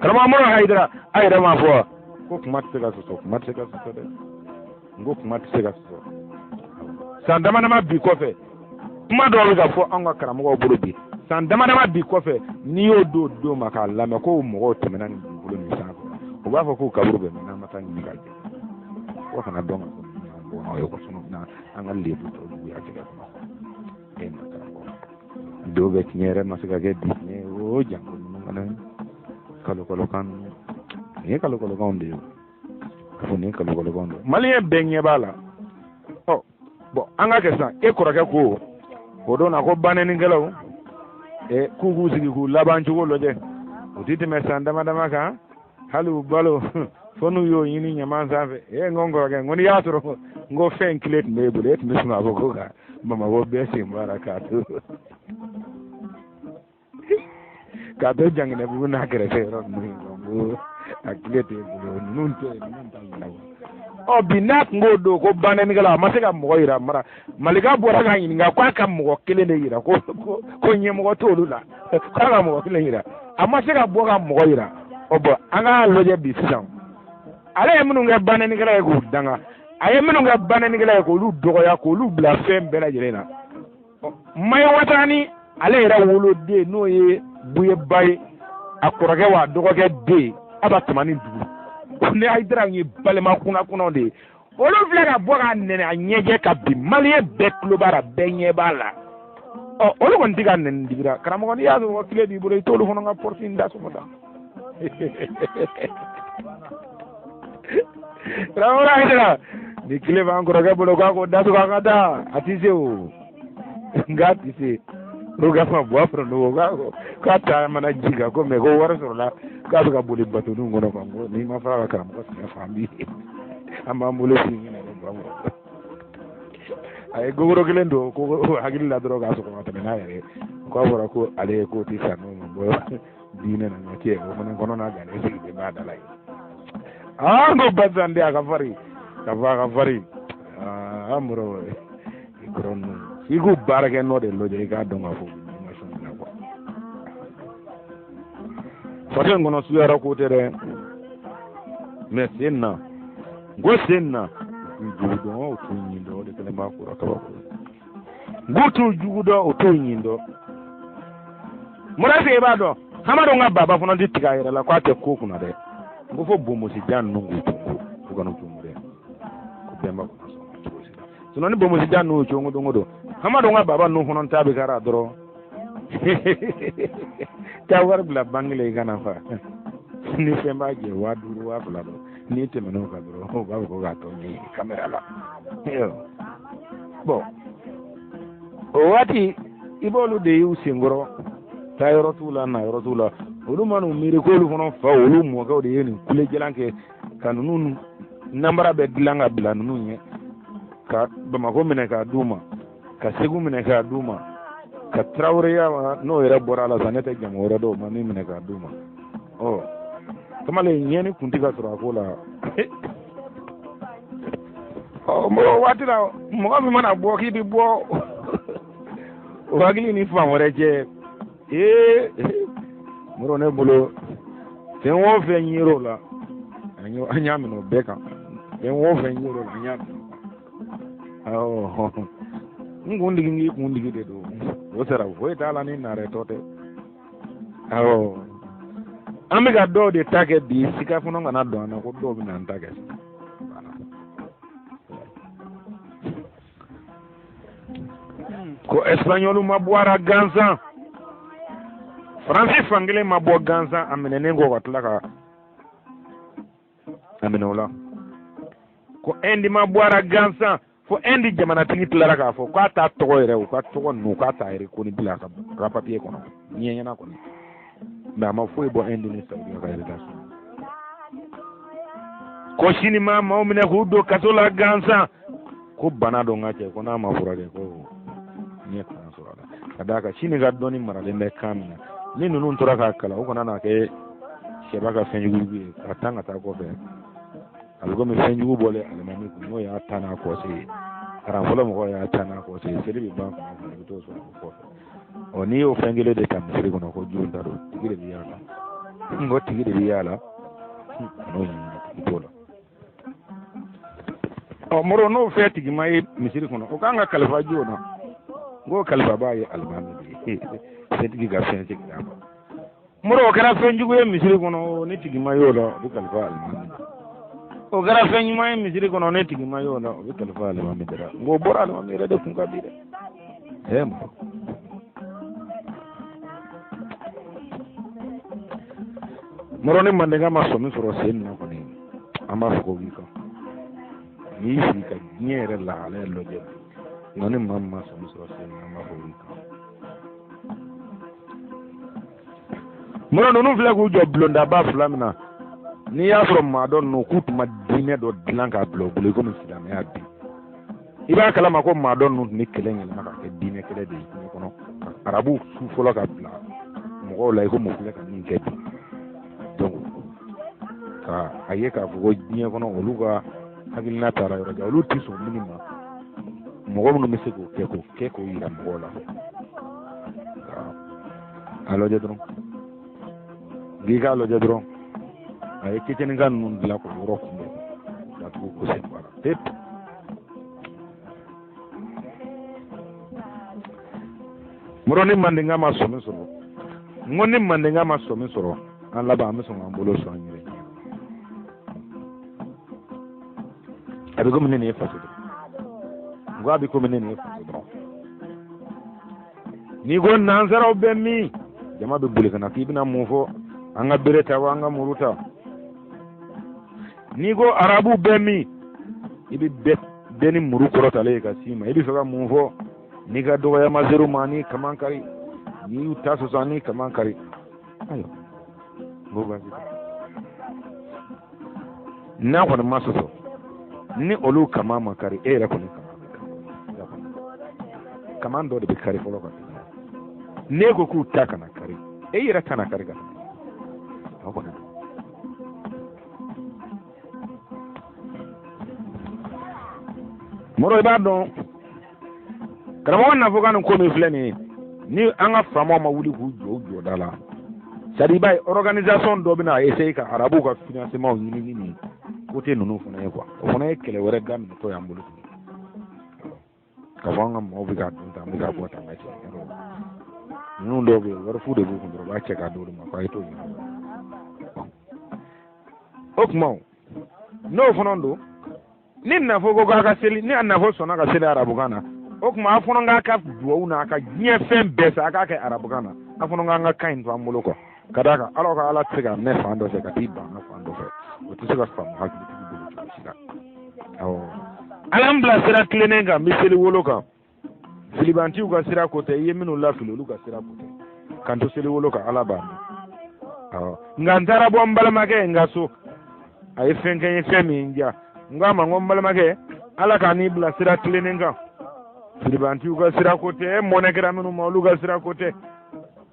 Karamɔgɔ Amadu Hayidara a yɛrɛ m'a fɔ ko kuma tɛ se ka sɔsɔ, kuma tɛ se ka sɔsɔ dɛ. N ko kuma tɛ se ka sɔsɔ. San dama dama bi kɔfɛ, kuma dɔw bɛ ka fɔ anw ka karamɔgɔw bolo bi. San dama dama bi kɔfɛ, n'i y'o don don ma k'a lamɛn ko mɔgɔw tɛmɛna nin dugukolo nin sanfɛ, u b'a fɔ k'u kaburu bɛ min, n'an ma taa ɲini k'a jɛ. O kana dɔn ka fɔ ninnu y'an bɔnnaw ye ko na an ka lebu tɔ juguya tigɛ kɔnɔ. E ma karamɔgɔ dɔw bɛ tiɲɛ yɛrɛ ma se ka kɛ bi tiɲɛ ye o janko ninnu kana kalo kalokan ninnu, nin ye kalo kalokanw de ye o. K'a fɔ nin ye kalo kalokanw de ye, maliyɛn bɛɛ ɲɛ b'a la. Ɔ bɔn an ka kɛ sisan, e kɔrɔkɛ ko o don na ko banɛnikɛlaw k'u k'u sigi k'u laban cogo lajɛ, u ti tɛmɛ san dama dama kan, hali u balo fo n'u y'o ɲini ɲaman sanfɛ. E n ko n kɔrɔkɛ, n ko n'i y'a sɔrɔ n ko fɛn kile tun b'e bolo, e tun bɛ sɔn k'a fɔ ko ka Bamakɔ bɛɛ sen bɔ a la k'a to Janginɛbugu n'a kɛrɛfɛ yɔrɔ ninnu ye, ko a kile t'e bolo, ninnu tɛ ninnu t'a ɲɛnabɔ. Ɔ bi n'a tun k'o don ko banɛnikɛla a ma se ka mɔgɔ yira mara, Malika bɔra k'a ɲininka k'a ka mɔgɔ kelen de yira, ko ko ɲɛmɔgɔ t'olu la, k'a ka mɔgɔ kelen yira, a ma se ka bɔ ka mɔgɔ yira. Ɔ bɔn an k'a lajɛ bi sisan, ale ye minnu kɛ banɛnikɛla ye k'u danga, a ye minnu kɛ banɛnikɛla ye k'olu dɔgɔya, k'olu bila fɛn bɛɛ lajɛlen na. Maye Watara ni ale yɛrɛ woloden n'o ye Buyeba ye, a kɔrɔkɛ wa a dɔgɔkɛ den Aba Tumani dugu, Ni Hayidara ye balima kunna de ye, olu filɛ ka bɔ ka nɛnɛ a ɲɛjɛ ka bin, maliyɛn bɛɛ tulo b'a la, bɛɛ ɲɛ b'a la. Ɔ olu kɔni tɛ ka nɛni digira. Karamɔgɔ, n'i y'a sɔrɔ tile b'i bolo, i t'olu fana ka porte in da sɔgɔ da. Karamɔgɔ Hayidara, ni tile b'an kɔrɔkɛ bolo k'a k'o da sɔgɔ a ka da, a ti se o, nka a ti se. O k'a ma bɔ a fɔlɔ ko k'a ta mana ji kan ko mɛ ko wari sɔrɔla k'a bɛ ka boli batoniw kɔnɔ kan, ko n'i ma fara ka karamɔgɔ sɛgɛn fan bi an b'an bolo fi ɲɛna ko bɔ a ye gogoro kelen don ko hakili la dɔrɔn k'a sɔgɔ ka tɛmɛ n'a yɛrɛ ye, k'a fɔra ko ale ye k'o ti san n'o ma bɔ diinɛ na ɲɔ cɛ, o fana kɔnɔ n'a gannen sigilen b'a da la yen. Aa, n ko basan de a ka farin ka fɔ a ka farin. Aa, an bɔra i kɔrɔ ninnu, i k'u baarakɛ nɔ de lajɛ, i k'a dɔn k'a fɔ dimension min na quoi. Faso in kɔnɔ suyara ko tɛ dɛ, mɛ sen na, n ko sen na, u t'u jugu dɔn, u t'u ɲin dɔn, o de kɛlen b'a kura kabako ye. N k'u t'u jugu dɔn, u t'u ɲin dɔn. Mura sigi i b'a dɔn, Hamadu ka baba fana tɛ tigɛ a yɛrɛ la k'a tɛ ko kunna dɛ. N ko fo bonbonsijan ninnu k'u tungo, u kana u tungo dɛ, ko bɛnba kana sɔn ma cogo si la. Sinon ni bonbonsijan ninnu y'u congo don o don, Hamadu ka baba ninnu fana ta bɛ kɛra dɔrɔn. Taa wari bila banki la i kana fa. Ni fɛn b'a jɛ 5000 2000 dɔn, n'i tɛmɛn'o kan dɔrɔn, u b'a fɔ ko k'a tɔ ɲɛɲini kamera la. Bon, o waati i b'olu de y'u senkɔrɔ, taa yɔrɔ t'u la, na yɔrɔ t'u la. Olu man'u miiri k'olu fana fa, olu mɔkɛw de ye nin kule jalan kɛ ka ninnu nanbara bɛɛ dilan ka bila ninnu ɲɛ, ka Bamakɔ minɛ k'a d'u ma, ka Segu minɛ k'a d'u ma, ka Taraweleya n'o yɛrɛ bɔra a la sa, ne tɛ jamu wɛrɛ dɔn o ma min minɛ k'a d'u ma. Ɔ kamalen ɲɛni kun tɛ ka sɔrɔ a ko la. Ɔ mɔgɔ waati la, mɔgɔ min mana bɔ k'i bɛ bɔ o hakili ni fan wɛrɛ cɛ, ee mɔrɔ ne bolo fɛn o fɛn yer'o la, an y'a minɛ o bɛɛ kan. Fɛn o fɛn yer'o la, an y'a minɛ. Awɔ, n kun digi k'i kun digi de don, o sara foyi t'a la ni naarɛ tɔ tɛ. Awɔ, an bɛ ka dɔw de ta kɛ bi, sika fana kana don an na ko dɔw bɛ na an ta kɛ. Ko Espagnol ma bɔ a ra gansan, Faransi fankelen ma bɔ gansan, a minɛnen kɔ ka tila ka a minɛ o la. Ko Inde ma bɔ a ra gansan, fo Inde jamanatigi tilara k'a fɔ k'a t'a tɔgɔ yɛrɛ, u ka tɔgɔ ninnu k'a t'a yɛrɛ ko ni bila a ka papiye kɔnɔ diɲɛ ɲɛna kɔni. Mɛ a ma foyi bɔ Inde ni Saudi ka relation. Ko sini ma maaw minɛ k'u don kaso la gansan, ko bana dɔ ka cɛ, ko n'a ma furakɛ ko ɲɛ tɛna sɔrɔ a la. Ka d'a kan sini ka dɔnni maralen bɛ kan min na, ni ninnu tora k'a kalan, u kana n'a kɛ sɛba ka fɛn jugu ye ka tan ka taa kɔfɛ. A bɛ komi fɛn jugu bɔlen alimami kun, n'o y'a tan n'a kɔse ye, karan fɔlɔ mɔgɔw y'a tan n'a kɔse ye, seli bɛ ban kuma o kuma, i bɛ t'o sɔrɔ o kɔfɛ. Ɔ n'i y'o fɛn kelen de ta misiri kɔnɔ, ko juru ta don, tigi de bɛ y'a la, n ko tigi de bɛ y'a la, n'o ɲininka tigi t'o la. Ɔ moro n'o fɛn tigi ma ye misiri kɔnɔ, o kan ka kalifa jɔn na? N ko kalifa b'a ye alimami de ye, fɛntigi ka fɛn seginna a ma. Moro o kɛra fɛn jugu ye misiri kɔnɔ, ni tigi ma y'o la, o bɛ kalifa alimami. O kɛra fɛn ɲuman ye misiri kɔnɔ, ni tigi ma y'o la, o bɛ kalifa alimami de la. N ko o bɔra alimami yɛrɛ de kun kan bi dɛ. Ɛ moro moro ni mandenka ma sɔmi sɔrɔ sen na kɔni, an b'a fɔ ko k'i kan n'i sigi ka diɲɛ yɛrɛ lahalaya lajɛ bi, nka ni maa min ma sɔmi sɔrɔ sen na, an b'a fɔ k'i kan. Moro ninnu filɛ k'u jɔ bulondaba fila min na, n'i y'a sɔrɔ maa dɔ ninnu k'u tun ma diinɛ dɔ dilan k'a bila u bolo i komi silamɛya bi, i b'a kalama ko maa dɔ ninnu tun bɛ kɛlɛ yɛlɛma k'a kɛ diinɛ kɛlɛ de ye diɲɛ kɔnɔ, ka arabuw su fɔlɔ ka bila mɔgɔw la i komi u filɛ ka min kɛ bi. Donc ka a ye k'a fɔ ko diɲɛ kɔnɔ olu ka hakilina taara yɔrɔ jan, olu tɛ sɔn minnu ma, mɔgɔ minnu bɛ se k'o kɛ, k'o kɛ k'o yira mɔgɔw la. A lajɛ dɔrɔn, n'i k'a lajɛ dɔrɔn, a ye Tchétchène ninnu dilan k'o yɔrɔ kunbɛn datugu ko sen bɔra pewu. Moro ni mandenka ma sɔmi sɔrɔ, n ko ni mandenka ma sɔmi sɔrɔ, an laban an bɛ sɔn k'an bolo sɔn an yɛrɛ ɲɛ. A bɛ komi ne nin ye faso dɔrɔn. N ko a bɛ komi ne nin ye faso dɔrɔn. N'i ko nansaraw bɛ min, jama bɛ boli ka na k'i bɛna mun fɔ, an ka bere ta wa an ka muru ta. N'i ko arabuw bɛ min, i bɛ bɛɛ ni muru kɔrɔtalen ye ka s'i ma. I bɛ fɛ ka mun fɔ? N'i ka dɔgɔya ma ser'u ma, n'i kaman kari, n'i y'u ta sɔsɔ, n'i kaman kari. Ayiwa, n ko baasi tɛ. N'a kɔni ma sɔsɔ, ni olu kaman ma kari, e yɛrɛ kɔni kaman bɛ kari. Kaman dɔ de bɛ kari fɔlɔ ka tɛmɛ. N'e ko k'u ta kana kari, e yɛrɛ ta na kari ka tɛmɛ. Aw kɔni don. Mɔrɔ, i b'a dɔn karamɔgɔ nafo ka nin ko min filɛ nin ye, ni an ka faamaw ma wuli k'u jɔ u jɔda la, c'est à dire i b'a ye organisation dɔ bɛna essayer ka arabuw ka financement ɲini ni nin côté ninnu fana ye quoi. O fana ye kɛlɛ wɛrɛ daminɛtɔ y'an bolo tuguni. K'a fɔ an ka maaw bɛ ka dun tan, an bɛ ka bɔ tan, ka cɛ ninnu dɔw bɛ yen, wari fu de b'u kun dɔrɔn, u b'a cɛ k'a d'olu ma k'a ye t'o ɲini. O tuma n'o fana don, ni nafo ko k'a ka seli, ni a nafo sɔnna ka seli arabukan na, o tuma a fana k'a ka duwawu n'a ka diɲɛ fɛn bɛɛ sa, a k'a kɛ arabukan na. A fana k'an ka kan in to an bolo quoi. Ka d'a kan ala ka ala tɛ se ka mɛn fan dɔ fɛ ka t'i ban ka fan dɔ fɛ, o tɛ se ka faamu hakilitigi bolo cogo si la. Awɔ, ala n bila sira tilennen kan, n bɛ seli wolo kan. Filibantiw ka sira ko tɛ, i ye minnu lafili olu ka sira ko tɛ. K'an to seli wolo kan, ala b'a mɛn. Awɔ, nka n taara bɔ n balimakɛ ye n ka so, a ye fɛn kɛ n ye fɛn min diya. N ko a ma, n ko n balimakɛ, ala k'a n'i bila sira tilennen kan. Filibantiw ka sira ko tɛ, mɔnɛ kɛra minnu ma olu ka sira ko tɛ.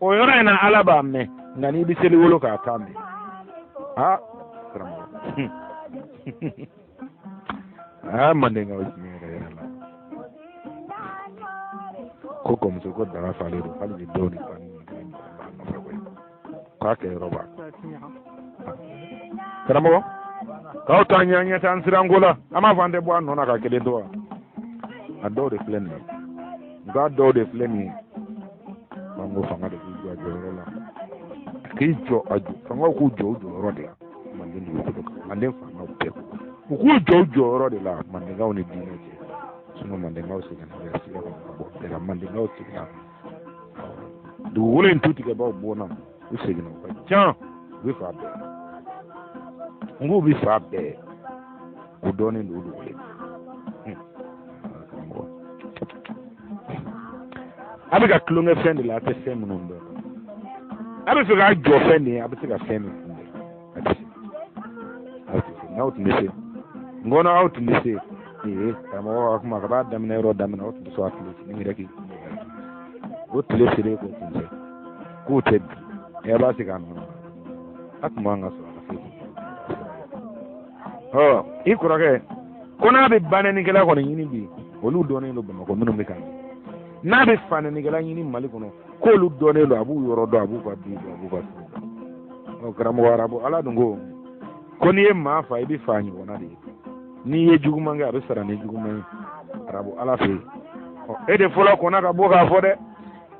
O yɔrɔ in na ala b'a mɛn, nka n'i bɛ seli wolo k'a t'a mɛn. Aa karamɔgɔ, aa mandenkaw tiɲɛ yɛrɛ yɛrɛ la, ko kɔmuso ko daga falen don, hali bi dɔw ni fa ni b'a nɔfɛ koyi, k'a kɛ yɔrɔ b'a. Karamɔgɔ, k'aw to an ɲɛ ɲɛ t'an siranko la, an b'a fɔ an tɛ bɔ a nɔ na ka kelen to wa. A dɔw de filɛ nin ye, nka a dɔw de filɛ nin ye. An ko fanga de k'i jɔ a jɔyɔrɔ la, k'i jɔ a jɔ, fangaw k'u jɔ u jɔyɔrɔ de la manden dugukolo kan. Manden fangaw bɛɛ ko u k'u jɔ u jɔyɔrɔ de la mandenkaw ni diinɛ cɛ. Sinon mandenkaw seginna bɛɛ sira kɔnɔ ka bɔ bɛɛ la, mandenkaw seginna dugukolo in tutigɛbaw bɔnna, u seginna, u ka ca, u bɛ fa bɛɛ, n k'u bɛ fa bɛɛ, u dɔnnen don, u dogolen. Karamɔgɔ, a bɛ ka tulonkɛ fɛn de la, a tɛ fɛn minnu dɔn. A bɛ fɛ k'a jɔ fɛn de ye, a bɛ se ka fɛn min kunbɛn, a tɛ se, aw tɛ se. N'aw tun bɛ se, n kɔnɔ aw tun bɛ se. Ee karamɔgɔ ka kuma ka b'a daminɛ yɔrɔ daminɛ, aw tun bɛ sɔn a tile sini yɛrɛ k'i kunbɛn. O tile selen k'o kun cɛ k'o tɛ bi, ɛ b'a segin a nɔ na, a tun man ka sɔrɔ a ka se. Ɔ i kɔrɔkɛ ko n'a bɛ banɛnikɛla kɔni ɲini bi, olu dɔnnen don Bamakɔ minnu bɛ ka n'a bɛ fanɛnikɛla ɲini Mali kɔnɔ, k'olu dɔnnen don, a b'u yɔrɔ dɔn, a b'u ka du dɔn, a b'u ka so dɔn. Ɔ karamɔgɔ arabu ala dun ko ko n'i ye maa fa, i bɛ fa ɲɔgɔnna de ye. N'i ye juguman kɛ, a bɛ sara ni juguman ye arabu ala fɛ yen. Ɔ e de fɔlɔ kɔnna ka bɔ k'a fɔ dɛ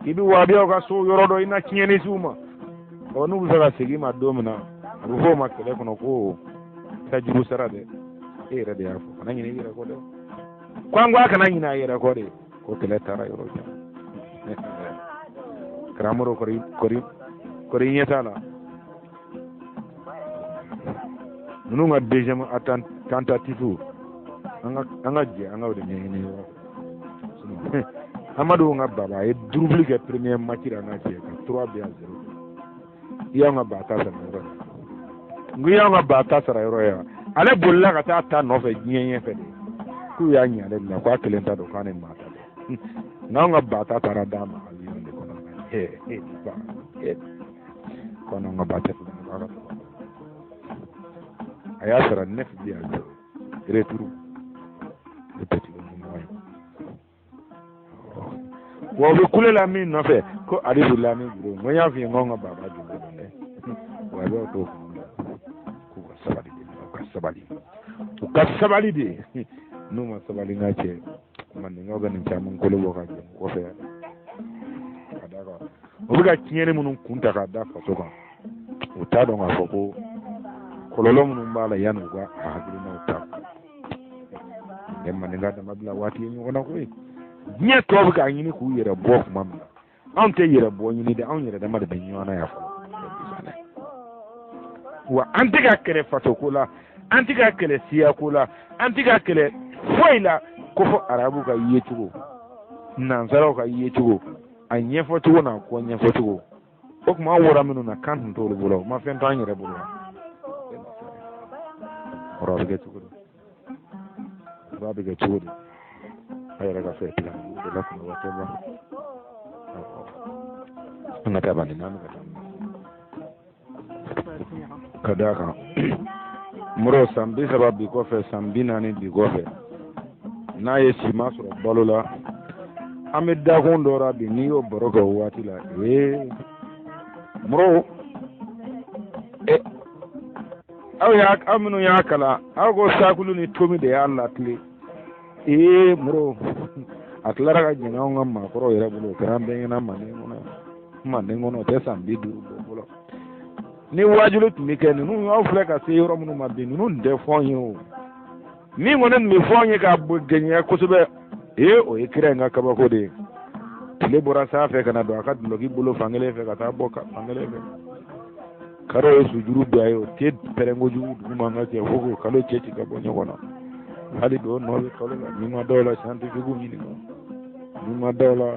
k'i bɛ wahabiyaw ka so yɔrɔ dɔn, i na tiɲɛni s'u ma. Ɔ n'u bɛ fɛ ka segin i ma don min na, a bɛ fɔ o ma kɛlɛ kɔnɔ ko tajugu sara dɛ. E yɛrɛ de y'a fɔ, kana ɲinɛ i yɛrɛ kɔ dɛ. Ko an ko a kana ɲinɛ a yɛrɛ kɔ de, ko kɛlɛ taara yɔrɔ jan. Karamɔgɔ kɔri kɔri kɔri ɲɛ t'a la. Ninnu ka deuxième tentative, an ka jɛ an ka o de ɲɛɲini yɔrɔ. Amadu ka baba a ye durubili kɛ premier match la n'a cɛ ka 3 buts à 0. I y'anw ka ba ta sara yɔrɔ ye, n ko i y'anw ka ba ta sara yɔrɔ ye. Ale bolila ka taa ta nɔfɛ diɲɛ ɲɛfɛ de, k'u y'a ɲɛ ale de la, k'a kelen ta don, k'a ni maa ta don. N'anw ka ba ta taara d'a ma avion de kɔnɔ, ba ko n'anw ka ba tɛ filɛ, k'a ka sɔrɔ a y'a sara 9 buts à 0 retour. O tɛ tulonkɛ ɲɔgɔn ye. Wa u bɛ kule la min nɔfɛ ko Alifu Lami Juru, n ko n y'a f'i ye n ko anw ka baba juru don dɛ. Wa a bɛ t'o fana k'u ka sabali de, u ka sabali, u ka sabali de. N'u ma sabali, n ka cɛ mandenkaw bɛ nin caman kolo bɔ ka jɛ kɔfɛ ka d'a kan u bɛ ka tiɲɛni minnu kun ta k'a da faso kan, u t'a dɔn k'a fɔ ko kɔlɔlɔ minnu b'a la yanni u ka a hakilinaw ta. Ɛ maninka dama bila waati ye ɲɔgɔn na koyi. Diɲɛ tɔw bɛ k'a ɲini k'u yɛrɛ bɔ tuma min na, anw tɛ yɛrɛ bɔ ɲini dɛ, anw yɛrɛ dama de bɛ ɲɔgɔn na yan fɔlɔ. Wa an tɛ ka kɛlɛ faso ko la, an tɛ ka kɛlɛ siya ko la, an tɛ ka kɛlɛ foyi la ko fɔ arabu ka yecogo, nansaraw ka yecogo, a ɲɛfɔcogo n'a kɔ ɲɛfɔcogo. O tuma an wora minnu na kan tun t'olu bolo, o ma fɛn to an yɛrɛ bolo wa? Kɔrɔ a bɛ kɛ cogo di? A bɛ kɛ cogo di? A yɛrɛ ka fɛn tigɛ o de la kuma tɛ ban. An ka taa bani n'an bɛ ka taa. Ka d'a kan moro san 30 bi kɔfɛ, san 40 bi kɔfɛ, n'a ye sima sɔrɔ balo la, an bɛ dakun dɔ la bi, n'i y'o baro kɛ o waati la, ee moro aw y'a aw minnu y'a kalan, aw ko sakulu ni tomi de y'a latile. Ee moro a tilara ka jɛngɛ anw ka maakɔrɔw yɛrɛ bolo, o kɛra an bɛɛ ɲɛna manden kɔnɔ. Manden kɔnɔ o tɛ san 50 bɔ fɔlɔ. Ni waajuli tun bɛ kɛ ninnu, aw filɛ ka se yɔrɔ minnu ma bi, ninnu tɛ fɔ an ye o. Min kɔni tun bɛ fɔ an ye k'a gɛlɛya kosɛbɛ, ee o ye kira in ka kabako de ye. Tile bɔra sanfɛ ka na don a ka dulɔki bolo fankelen fɛ ka taa bɔ fankelen fɛ. Karo ye sujuru don a ye, o tɛ pɛrɛn kojugu dugu ma ka cɛ fo k'o kalo cɛ ci ka bɔ ɲɔgɔn na. Hali bi o nɔ bɛ kalo la, n'i ma dɔw la scientifique ɲininka, n'i ma dɔw la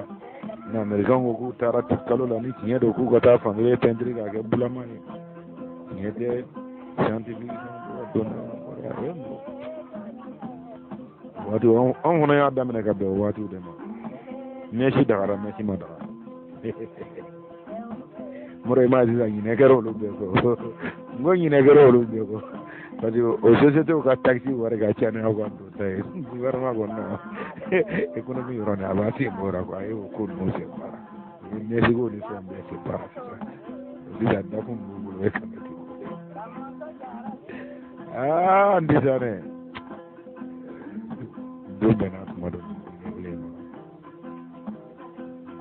ni américain ko k'u taara kalo la, ni tiɲɛ don k'u ka taa fankelen pɛntiri k'a kɛ bulama ye, tiɲɛ tɛ scientifique donna waati anw fana y'a daminɛ ka bɛn o waatiw de ma. Mɛsi dagara, mɛsi ma daga. Moro i m'a sisan ɲinɛ kɛra olu bɛɛ kɔ, n ko ɲinɛ kɛra olu bɛɛ kɔ, parce que o société ka taxe wari ka ca ni aw ka donta ye. Gouvernement ko non, économie yɔrɔ nin a b'a sen bɔ o la quoi, a ye o ko ninnu sen bɔ a la, o ye mɛsiko ni fɛn bɛɛ sen bɔ a la sisan. Sisan dakun b'u bolo e kana ten. Aa n tɛ sa dɛ, don bɛɛ n'a kuma don.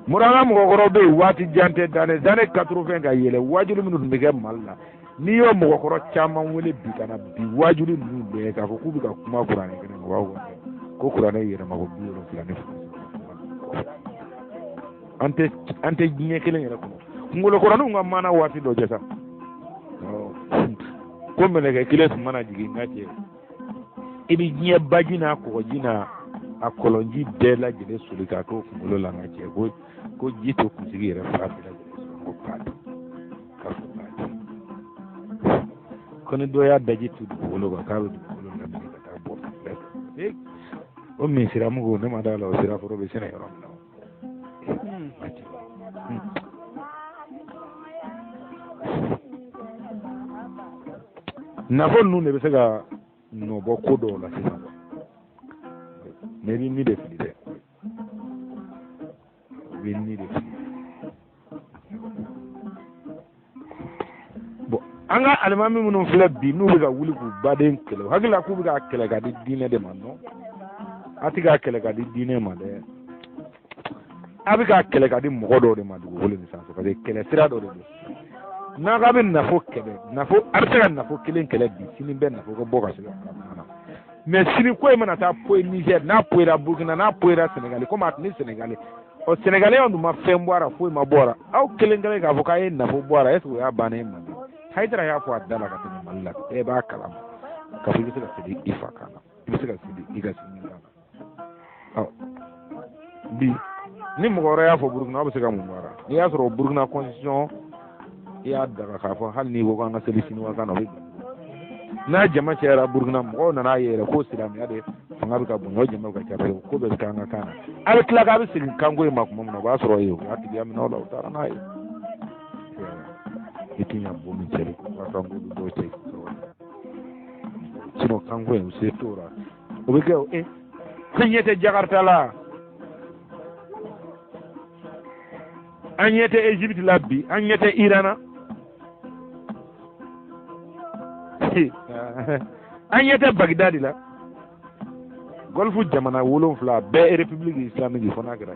Mura an ka mɔgɔkɔrɔw bɛ yen waati jan tɛ, dans les années 80 ka yɛlɛ, waajuli minnu tun bɛ kɛ Mali la, n'i y'o mɔgɔkɔrɔ caman wele bi ka na bi waajuli ninnu bɛɛ k'a fɔ k'u bɛ ka kuma kuranɛ kɛnɛ kan, u b'a fɔ ko kuranɛ yɛlɛma ko 72. An tɛ diɲɛ kelen yɛrɛ kɔnɔ. Kunkolokɔrɔninw ka maana waati dɔ jɛ sa, ko mɛlɛkɛ kelen tun mana jigin n ka cɛ, i bɛ diɲɛ baji n'a kɔgɔji n'a a kɔlɔnji bɛɛ lajɛlen soli k'a k'o kunkolo la n ka cɛ, ko ji to kunsigi yɛrɛ fa bɛɛ lajɛlen sɔrɔ, ko paati k'a fɔ paati, ko ni dɔ y'a daji tu dugukolo kan k'a bɛ dugukolo lamini ka taa bɔ bɛɛ. O min sira mugu ne ma d'a la, o sira foro bɛ sɛnɛ yɔrɔ min na. Nafolo ninnu de bɛ se ka nɔ bɔ ko dɔw la sisan, mais i bɛ ni de fili dɛ, i bɛ ni de fili. Bon, an ka alimami minnu filɛ bi, n'u bɛ ka wuli k'u baden kɛlɛ, u hakili la k'u bɛ ka kɛlɛ ka di diinɛ de ma. Non, a tɛ ka kɛlɛ ka di diinɛ ma dɛ, a bɛ ka kɛlɛ ka di mɔgɔ dɔw de ma dugukolo nin sanfɛ, parce que kɛlɛ sira dɔ de don. N'a k'a bɛ nafo kɛlɛ, nafo a bɛ se ka nafo kelen kɛlɛ bi, sini bɛɛ nafo ka bɔ ka se ka na. Mais sini ko in mana taa poyi Niger, n'a poyira Burkina, n'a poyira Senegali, komi a tun ni Senegali, ɔ Senegaliyɛnw dun ma fɛn bɔ a la, foyi ma bɔ a la. Aw kelen kelen k'a fɔ k'a ye nafo bɔ a la, est ce que o y'a bannen ye Mali? Hayidara y'a fɔ a da la ka tɛmɛ Mali la, bɛɛ b'a kalama k'a fɔ i bɛ se ka seli i fa kan na, i bɛ se ka seli i ka sini kan na. Ɔ bi ni mɔgɔ wɛrɛ y'a fɔ Burukina, aw bɛ se ka mun bɔ a la? N'i y'a sɔrɔ Burukina constitution i y'a daga k'a fɔ hali n'i ko k'an ka seli siniwa kan na, o bɛ n'a jama cayara Burukina, mɔgɔw nana a ye yɛrɛ ko silamɛya de fanga bɛ ka bonya, o jama bɛ ka caya, parce que ko bɛɛ bɛ kɛ an ka kan na. A bɛ tila k'a bɛ segin kanko in ma tuma min na, o b'a sɔrɔ yen u y'a tigiya minɛ o la, u taara n'a ye. I tun y'a bɔ min cɛ de, ka kanko bɛ dɔw cɛ, sinon kanko in u se t'o la, o bɛ kɛ o. E ko ɲɛ tɛ Jakarta la, an ɲɛ tɛ Egypte la bi, an ɲɛ tɛ Iran na, an ɲɛ tɛ Bagdad la. Golfe jamana 7 bɛɛ république islamique, fo n'a kɛra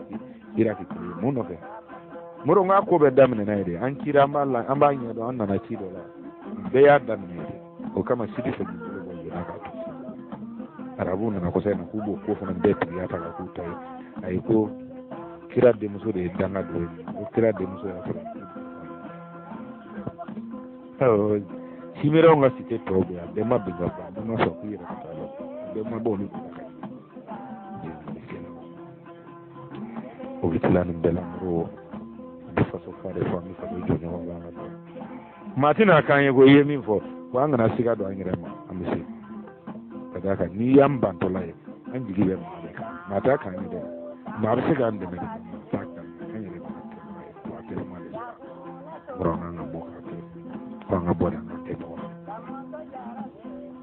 Irak kelen ye. Mun nɔfɛ? Moro n k'a ko bɛɛ daminɛna ye de, an cira, an b'a la, an b'a ɲɛdɔn, an nana ci dɔ la, bɛɛ y'a daminɛ ye de. O kama Sidi fɛ k'i bolo bɔ yen k'a to. Arabuw nana kɔsa in na k'u b'o ko fana bɛɛ tigiya ta ka k'u ta ye. Ayi, ko kira denmuso de ye danga dɔ ye, ko kira denmuso y'a sɔrɔ Simerew ka cité tɔw bɛ yan, a bɛɛ ma bin ka ban, a bɛɛ ma sɔn k'i yɛrɛ ka taa lɔ, a bɛɛ ma bɔ olu kunna ka o bɛ tila nin bɛɛ la. Mɔgɔw bɛ faso fa de fɔ, an bɛ faso jɔ ɲɔgɔn kan ka taa. Maa tɛna k'an ye ko i ye min fɔ wa an kana siga don an yɛrɛ ma, an bɛ se ka d'a kan. N'i y'an bantɔla ye, an jigi bɛ maa de kan, maa t'a k'an ye dɛ, maa bɛ se k'an dɛmɛ de, maa t'a k'an ye. An yɛrɛ b'a kɛbaga ye wa kɛlɛma de sɔrɔ an kan ka bɔ k'a kɛ fo an ka bɔ de, an ka kɛ ɲɔgɔn fɛ.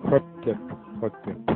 Hotep, hotep.